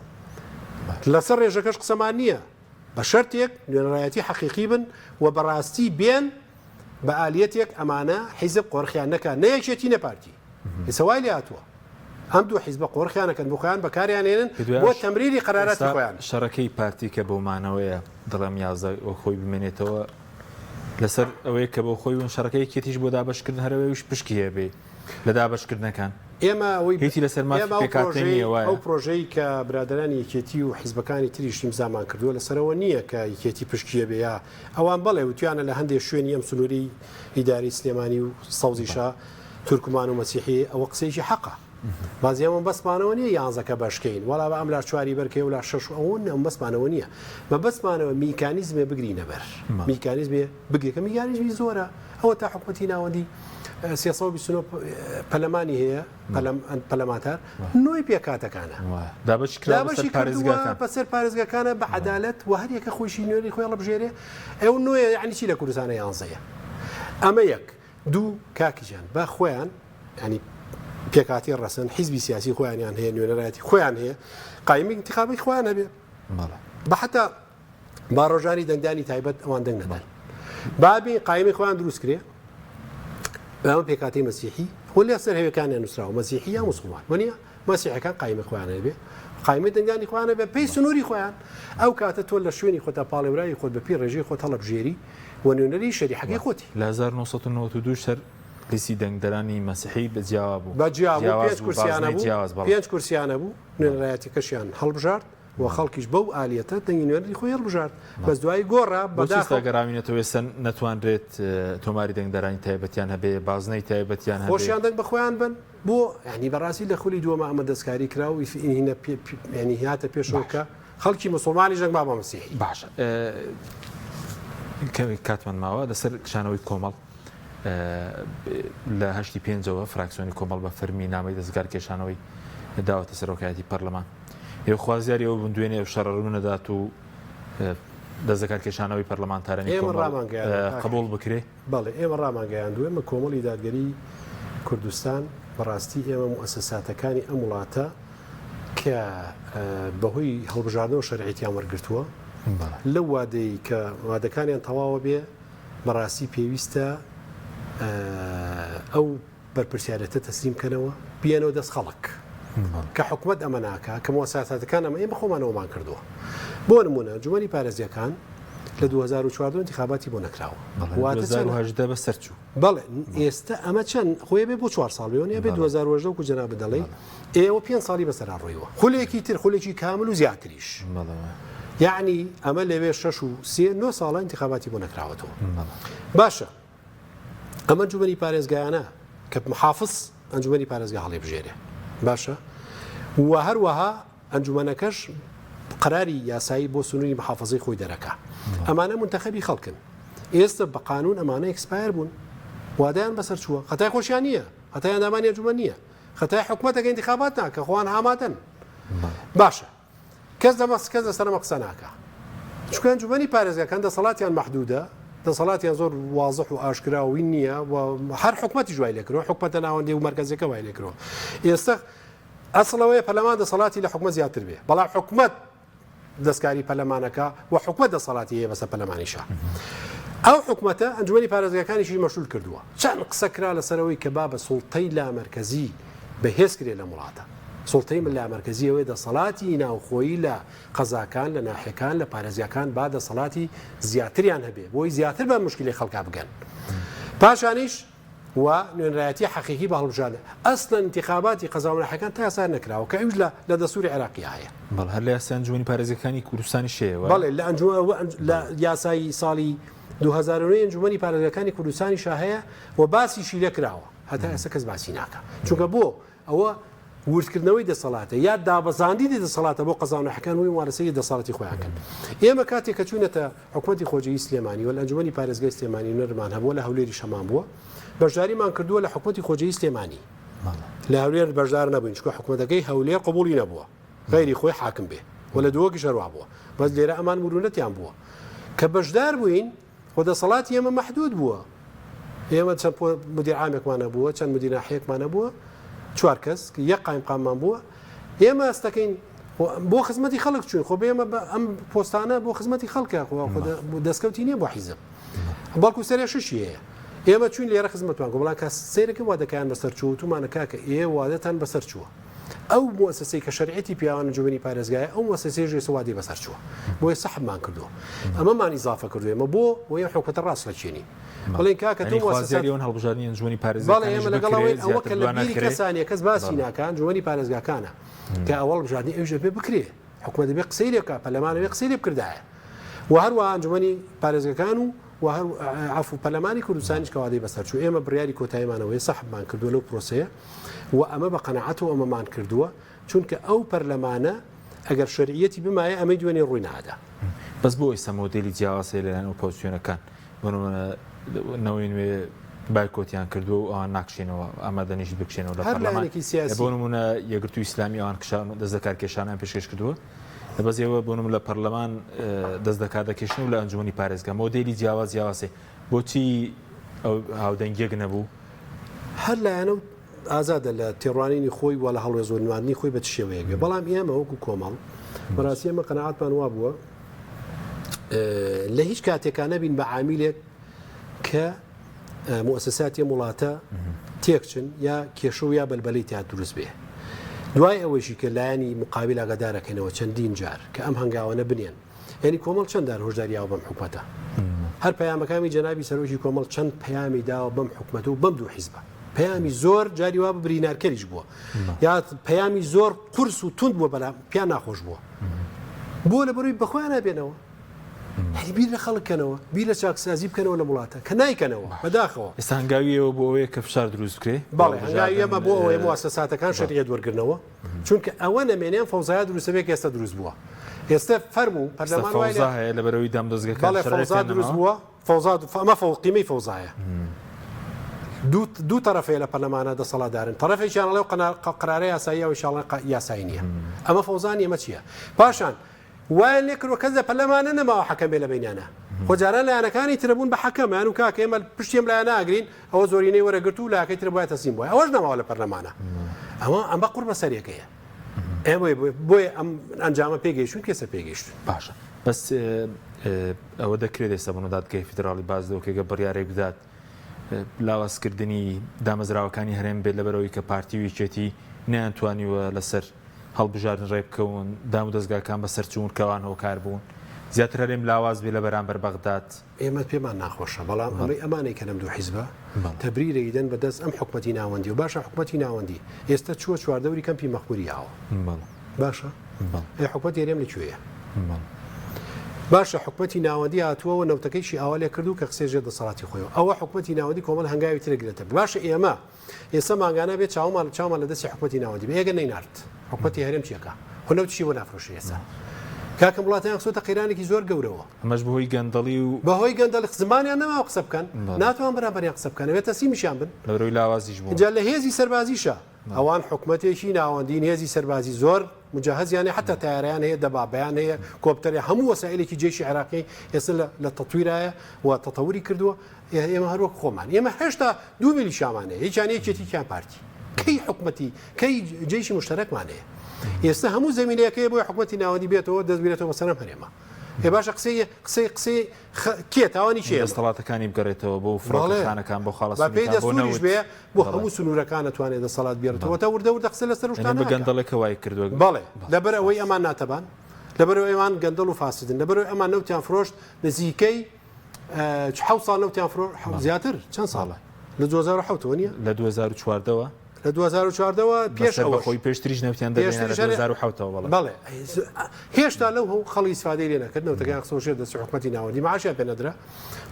لەسەر ڕێژەکەش قسەمان نییە بە شەرتێک نوێنەرایەتی حەقیقی بن و بەڕاستی بێن بە ئالیەتێک ئەمانە حیزب قۆرخیان نەکا نە یەکێتی نە پارتی ئێستا وای لێ هاتووە ئەم دوو حیزبە قۆرخیان ئەکەن بۆ خۆیان بەکاریان هێنن بۆ تەمریری قەراراتی خۆیان. شەڕەکەی پارتی کە بۆ مانەوەیە دەڵێم 11 وەک خۆی بمێنێتەوە لەسەر ئەوەیە کە بۆ خۆی بن شەڕەکە یەکێتیش بۆ دابەشکردن هەرەوەیش پشکی هەبێ لە دابەشکردنەکان ئێمە ئەوەی هیچی لەسەر مافی پێکهاتە نییە وایە؟ ئەو پرۆژەی کە برادەرانی یەکێتی و حیزبەکانی تریش ئیمزامان کردووە لەسەرەوە نییە کە یەکێتی پشکی هەبێ یا ئەوان بەڵێ وتویانە لە هەندێ شوێنی ئەم سنووری ئیدارەی سلێمانی و سەوزیشا تورکمان و مەسیحی ئەوە قسەیەکی حەقە باز ئێمە بەسمانەوە نییە یانزەکە بەشکەین وەڵا بە ئەملا چواری بەرکەی ولا شەش و ئەوە نیە بەسمانەوە نییە مەبەستمانەوە میکانیزمێ بگرینە بەر میکانیزمێ بگرێ کە میکانیزمی زۆرە ئەوە تا حکومەتی ناوەندی 329 پەرلەمانی هەیە پەرلەمانتار نۆی پێکهاتەکانە دابەشی کراوە بەسەر پارێزگاکان بەسەر پارێزگاکانە بە عەدالەت و هەر یەکە خۆیشی نوێنەری خۆی هەڵبژێرێ ئەو نۆیە یعنی چی لە کوردستانە یانزەیە ئەمە یەک دوو کاکی جان با خۆیان ینی پێکاتی ڕەسەن حیزبی سیاسی خۆیانیان هەیە نوێنەرایەتی خۆیان هەیە قایمی انتخابی خۆیان هەبێ بە حتا با ڕۆژانی دەنگدانی تایبەت ئەوان دەنگ نەدەن بابی قایمی خۆیان دروست کرێ ئەمە پێکاتی مەسیحی خۆ لە سەر هەوێکانیان نووسراوە مەسیحی یا مسلمان وەنیە مەسیحەکان قایمی خۆیان هەبێ قایمی دەنگانی خۆیان هەبێ پێی سنووری خۆیان ئەو کاتە تۆ لە شوێنی خۆتا پاڵێوراوی خۆت بە پێی ڕێژەی خۆت هەڵەبژێری و نوێنەری شەریحەکەی خۆتی. لە 1992 سەر لیستی دەنگدەرانی مەسیحی بە جیاوا بوو. بە جیا بوو، پێنج کورسیانە بوو، پێنج کورسیانە بوو، نوێنەرایەتیەکەشیان هەڵبژارد و خەڵکیش بەو ئالیەتە دەنگی نوێنەری خۆی هەڵبژارد، بەس دوایی گۆڕا، بۆچی ئێستا گەڕاوینەتەوە ئێستا نەتوانرێت تۆماری دەنگدەرانی تایبەتیان هەبێ، بازنەی تایبەتیان هەبێ؟ خۆشیان دەنگ بە خۆیان بەن. بۆ یانی بەڕاستی لە خولی دووەما ئەمە دەستکاری کرا و هینە یانی هاتە پێشەوە کە خەڵکی موسڵمانیش دەنگ با بە مەسیحی. باشە کەمێک کاتمان ماوە لەسەر کشانەوەی کۆمەڵ لە هەشتی پێنجەوە فراکسیۆنی کۆمەڵ بە فەرمی نامەی دەستگار کێشانەوەی داوەتە سەرۆکایەتی پەرلەمان ئێوە خوازیاری ئەوە بوون دوێنێ ئەو شەڕە ڕوو نەدات و دەستەکارکێشانەوەی پەرلەمانتارانی ئێمە کۆمەڵ ڕامانگەیاند قبوڵ بکرێ؟ بەڵێ ئێمە ڕامانگەیاندووە، ئێمە کۆمەڵی دادگەریی کوردستان بەڕاستی ئێمە موئەسەساتەکانی ئەم وڵاتە کە بەهۆی هەڵبژاردنەوە شەرعیەتیان وەرگرتووە لەو وادەی کە وادەکانیان تەواوە بێ بەڕاستی پێویستە ئەو بەرپرسیارێتە تەسلیم کەنەوە بیەنەوە دەست خەڵک کە حکومەت ئەمە ناکا کە موساساتەکان ئەمە ئێمە خۆمان ئەومان کردووە بۆ نمونە ئەنجومەنی پارێزگەکان لە 2014 انتخاباتی بۆ نەکراوە واتە 2018 بەسەر چوو بەڵێ ئێستا ئەمە چەند خۆی بێ بۆ چوار ساڵ بێ بێ 2018 وەکو جەنابت دەڵێی ئێوە پێنج ساڵی بەسەرا ڕۆیوە خولێکی تر خولێکی کامل و زیاتریش یعنی ئەمە لەوێ شەش و سێ نۆ ساڵە انتخاباتی بۆ نەکراوەتەوە باشە ئەم ئەنجومەنی پارێزگایانە کە محافز ئەنجومەنی پارێزگا هەڵیبژێرێ باشە و هەروەها ئەنجومەنەکەش قراری یاسایی بۆ سنووری محافظەی خۆی دەرەکا ئەمانە منتەخەبی خەڵکن ئێستا بە قانون ئەمانە expire بوون وادەیان بەسەر چووە خەتای خۆشیان نییە خەتای ئەندامانی ئەنجومەن نییە خەتای حکومەتەکە ئینتخابات ناکە خۆیان ئامادەن باشە کەس لەمە کەس لەسەر ئەمە قسە ناکا چونکە ئەنجومەنی پارێزگاکان دەسەڵاتیان مەحدودە دەسەڵاتیان زۆر وازح و ئاشکرا و وین نییە و هەر حکومەتیش وای لێکردووە حکومەتە ناوەندی و مەرکەزیەکە وای لێکردووە ئێستا ئەسڵ ئەوەیە پەرلەمان دەسەڵاتی لە حکومەت زیاتر بێ بەڵام حکومەت دەستکاری پەرلەمانەکە و حکومەت دەسەڵاتی هەیە بەسەر پەرلەمانیشا ئەو حکومەتە ئەنجومەنی پارێزگاکانیشی مەشول کردووە چەند قسە کرا لەسەرەوەی کە با بە سوڵتەی لامەرکەزی بەهێز کرێ لەم وڵاتە. سوڵتەی لامەرکەزی ئەوەیە دەسەڵاتی ناوخۆیی لە قەزاکان، لە ناحیەکان، لە پارێزگاکان با دەسەڵاتی زیاتریان هەبێ بۆی زیاتر بە موشکیلەی خەڵکا بگەن. پاشانیش و نوێنەرایەتی حەقیقی بە هەڵبژاردن. ئەسڵەن ئینتیخاباتی قەزا و ناحیەکان تا ئێستا نەکراوە کە ئەویش لە لە دەستوری عێراقیا هەیە. بەڵێ هەر لە یاسای ئەنجومەنی پارێزگەکانی کوردستانیش هەیە وایە؟ بەڵێ لە ئەنجومەن لە یاسای ساڵی 2009 ئەنجومەنی پارێزگاکانی کوردستانیشا هەیە و باسیشی لێ کراوە هەتا ئێستا کەس باسی ناکا چونکە بۆ ئەوە وردکردنەوەی دەسەڵاتە یا دابەزاندنی دەسەڵاتە بۆ قەزا و ناحیەکان وی ممارەسەی دەسەڵاتی خۆیان کەن. ئێمە کاتێک کە چووینەتە حکومەتی خۆجێیی سلێمانی و لە ئەنجومەنی پارێزگای سلێمانی نوێنەرمان هەبووە لە هەولێریش هەمان بووە بەشداریمان کردووە لە حکومەتی خۆجێیی سلێمانی لە هەولێر بەشدار نەبووین چونکە حکومەتەکەی هەولێر قبوڵی نەبووە غەیری خۆی حاکم بێ و لە دهۆکیش هەروا بووە بەس لێرە ئەمان مرونەتیان بووە کە بەشدار بووین خۆ دەسەڵاتی ئێمە مەحدود بووە. ئێمە چەند مدیر عامێکمان هەبووە، چەند مدیر ناحیەکمان هەبووە، چوار کەس، یەک قایمقاممان بووە. ئێمە هەستەکەین بۆ خزمەتی خەڵک چوین، خۆ ئێمە ئەم پۆستانە بۆ خزمەتی خەڵکە، خۆ دەستکەوتی نییە بۆ حیزب، بەڵکو سەرێشەشی هەیە. ئێمە چوین لێرە خزمەتمان کرد، بەڵام کە سەیرەکەی وادەکەیان بەسەر چووە، وتومانە کاکە ئێوە وادەتان بەسەر چووە. ئەو موەسەسەی کە شەرعیەتی پیاوان ئەنجومەنی پارێزگایە ئەو موەسەسەیش ئێستا وادەی بەسەر چووە بۆیە سەحبمان کردووە ئەمەمان ئیزافە کردووە ئێمە بۆ بۆیە حکومەتە ڕاست لەچێنین بڵێن کاکە تۆ یعنی موەسەسات خوازیاری ئەوەن هەڵبژاردنی ئەنجومەنی بەڵێ پارێزگاکانیش ئێمە لەگەڵ بکرێ ئەوەین ئەوە زیاتر کە لە دوا بیری نەخرێ کەسانە کەس باسی بەڵێ ناکا ئەنجومەنی پارێزگاکانە کە ئەوە هەڵبژاردنی ئەویش دەبێ بکرێ حکومەت دەبێ قسەی لێ بکا پەرلەمان دەبێ قسەی لێ بکردایە و هەروەها ئەنجومەنی پارێزگەکان و و هەر عەفو پەرلەمانی کوردستانیش کە وادەی بەسەر چوو ئێمە بڕیاری کۆتاییمان ئەوەیە سەحبمان کردووە لەو پرۆسەیە و ئەمە بە قەناعەتەوە ئەمەمان کردووە چونکە ئەو پەرلەمانە ئەگەر شەرعیەتی بمایە ئەمەی دوێنێ ڕووی نادا. بەس بۆ ئێستا مۆدێلی جیاواز هەیە لەلایەن ئۆپۆزسیۆنەکان بۆ نمونە نەوەی نوێ بایکۆتیان کردووە و ئەوان ناکشێنەوە ئامادەنیش بکشێنەوە لە هەر پەرلەمان لایەنێکی سیاسی. بۆ نمونە یەکگرتووی ئیسلامی ئەوان کشان دەست لەکارکێشانیان پێشکەش کردووە بەس ئێوە بۆ نمونە لە پەرلەمان دەست لەکار دەکێشن و لە ئەنجومەنی پارێزگا مۆدێلی جیاواز جیاواز هەیە بۆچی ئەو هاودەنگیەک نەبوو؟ هەر لایەنە و ئازادە لە تێڕوانینی خۆی و لە هەڵوێست و نواندنی خۆی بە چ شێوەیەک بێ بەڵام ئێمە وەکو کۆمەڵ بەڕاستی ئێمە قەناعەتمان وابووە لە هیچ کاتێکا نەبین بە عامیلێک کە موسساتی ئەم وڵاتە تێکچن یا کێشە و یا بەلبەلەی تیا دروست بێ دوای ئەوەیشی کە لایەنی مقابل ئاگادارەکەنەوە چەندین جار کە ئەم هەنگاوانە بنێن یعنی کۆمەڵ چەند دار هۆشداری یاوە بەم حکومەتە هەر پەیامەکانی جەنابی سەرۆکی کۆمەڵ چەند پەیامی داوە بەم حکومەت و بەم دوو حیزبە پەیامی زۆر جاری وا برینارکەریش بووە یا پەیامی زۆر قورس و توند بووە بەڵام پیان ناخۆش بووە بۆ لە بەروی بەخۆیان نابێنەوە هەی بیر لە خەڵک کەنەوە بیر لە چاکسازی بکەنەوە لەم وڵاتە کە نایکەنەوە بەداخەوە. ئێستا هەنگاوی ئێوە بۆ ئەوەیە کە فشار دروست بکرێ بۆ بەڵێ هەنگاوی هەڵبژاردن ئێمە بۆ ئەوەیە مواسەساتەکان شەرعیەت وەرگرنەوە چونکە ئەوە نەمێنێ ئەم فەوزایە دروست دەبێ کە ئێستا دروست بووە ئێستا فەرموو ئێستا پەرلەمان وای لە فەوزا هەیە لەبەرئەوەی دامودەزگەکان بەڵێ فەوزا شەرعیەتیان دروست نەماوە. بووە فەوزا ئەمە فەو قیمەی فەوزایە دوو دوو تەرەف هەیە لە پەرلەمانە دەسەڵاتدارن تەرەفێکیان ئەڵێ ئەو قەرارە یاساییە ئەویش ئەڵێ یاسایی نییە ئەمە فەوزا نییە ئەمە چییە پاشان وایان لێ کردوە کەس لە پەرلەمانە نەماوە حەکەم بێ لە بەینیانا خۆ جاران لایەنەکانی ترە بوون بە حەکەم یان و کاکە ئێمە پشتی ئەم لایەنە ئەگرین ئەوە زۆرینەی وەرەگرت و لاکەی ترە بوایە تەسلیم بوایە ئەوەش نەماوە لە پەرلەمانە ئەوە ئەمە قوڕ بەسەرێکەیە ئێمە بۆیە ئەم ئەنجامە پێگەیشتون کێسە پێگەیشتون باشە بەس ئەوە دەکرێت ئێستا بۆ دادگای فیدراڵی باز لەوکێگە بڕیارێک بدات لاوازکردنی دامەزراوەکانی هەرێم بێت لەبەرەوەی کە پارتی و یەکێتی نەیانتوانیوە لەسەر هەڵبژاردن ڕێبکەون، دامودەزگاکان بەسەرچوون کە ئەوان هۆکار بوون زیاتر هەرێم لاواز بێ لە بەرامبەر بەغداد. ئێمە پێمان ناخۆشە، بەڵام ئەمەی ئەمانەی کە لەم دوو حیزبە تەبریرە ئیدەن بە دەست ئەم حکومەتی ناوەندیەوە، باشە حکومەتی ناوەندی ئێستە چووە چواردەوری کەمپی مەخموری یاوە، باشە ئەی حکومەتی هەرێم لە کوێیە؟ باشە حکومەتی ناوەندی هاتووەوە نەوتەکەیشی ئاوا لێ کردوو کە خستیە ژێر دەسەڵاتی خۆیەوە، ئەوە حکومەتی ناوەندی کۆمەڵ هەنگاوی تر گرێتە بەر، باشە ئێمە ئێستا مانگانە بێ چاومان چاومان لە دەستی حکومەتی ناوەندی بێ ئەگەر نەینارد حکومەتی هەرێم چیەکا خۆ نەوتیشی بۆ نافرۆشێ ئێستا کاکەم وڵاتیان خستۆتە قەیرانێکی زۆر گەورەوە ئەمەش بەهۆی گەندەڵی و بەهۆی گەندەڵی زمانیان نەماوە قسە بکەن ناتوان بەرامبەریان قسە بکەن ئەوێ تەسلیمیشیان بن لەبەرەوەی لاوازیش بوون جا لە هێزی سەربازیشە ئەوان حکومەتێکی ناوەندین هێزی سەربازی زۆر مجهزیان هەیە حتا تایارەیان هەیە دەبابەیان هەیە کۆپتەر هەموو وەسائلێکی جێشی عێراقی ئێستا لە تەتویرایە و تەتەوری کردووە ئێمە هەر وەک خۆمان ئێمە هێشتا دوو میلیشیامان هەیە یەکیان یەکێتی کیان پارتی کەی حکومەتی کەی جەیشی مشتەرەکمان هەیە ئێستا هەموو زمینەکەی بۆی حکومەتی ناوەندی بێتەوە دەست بگرێتەوە بەسەر ئەم هەرێمە ئێ باشە قسەی قسەی قسەی کێ تاوانی کێ دەستەڵاتەکانی بگەڕێتەوە بۆ فڕۆکەخانەکان بۆ خاڵە بە پێی سنوورەکان بۆ دەستوریش نەوت بێ بۆ بەڵێ هەموو سنوورەکان ئەتوانێت دەسەڵات بێڕێتەوە تا وردە وردە قسە لەسەر یعنی شتانە بە ئەکا گەندەڵێکە وای کردووە بەڵێ بەڵێ لەبەر ئەوەی ئەمان ناتەبان لەبەر ئەوەی ئەمان گەندەڵ و فاسدن لەبەر ئەوەی ئەمان نەوتیان فرۆشت نزیکەی حەوت ساڵ نەوتیان فرۆ زیاتر چەند ساڵە لە 2007 ەوە نییە لە 2014 ەوە. لە 2014 وە پێش ئەوەش خۆی پێشتریش نەوتیان دەهێنا لە 2007 ەوە بەڵێ. بەڵێ هێشتا لەو خەڵک ئیسفادەی لێ نەکرد نەوتەکەیان خستەوە ژێر دەستی حکومەتی ناوەندی معاشیان پێ نەدرا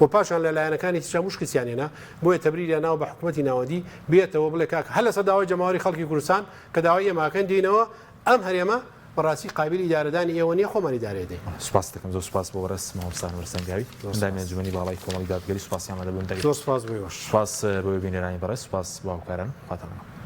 و پاشان لە لایەنەکانی تریشا مشکستیان هێنا بۆیە تەبریریان ناوە بە حکومەتی ناوەندی بێتەوە بڵێ کاک هەر لەسەر داوای جەماوەری خەڵکی کوردستان کە داوای ئێمە ئەکەن دێینەوە ئەم هەرێمە بەڕاستی قابیلی ئیدارەدانی ئێوە نیە خۆمان ئیدارەی دەین. سوپاست دەکەم زۆر سوپاس بۆ بەڕێز مامۆستا ئەنوەر سەنگاوی ئەندامی ئەنجومەنی باڵای کۆمەڵی دادگەری سوپاسی ئامادەبوون دەکەین. زۆر سوپاس بۆ ئێوەش. سوپاس بۆ بینەرانی بەڕێز سوپاس بۆ هاوکاران خواتان لەگەڵ.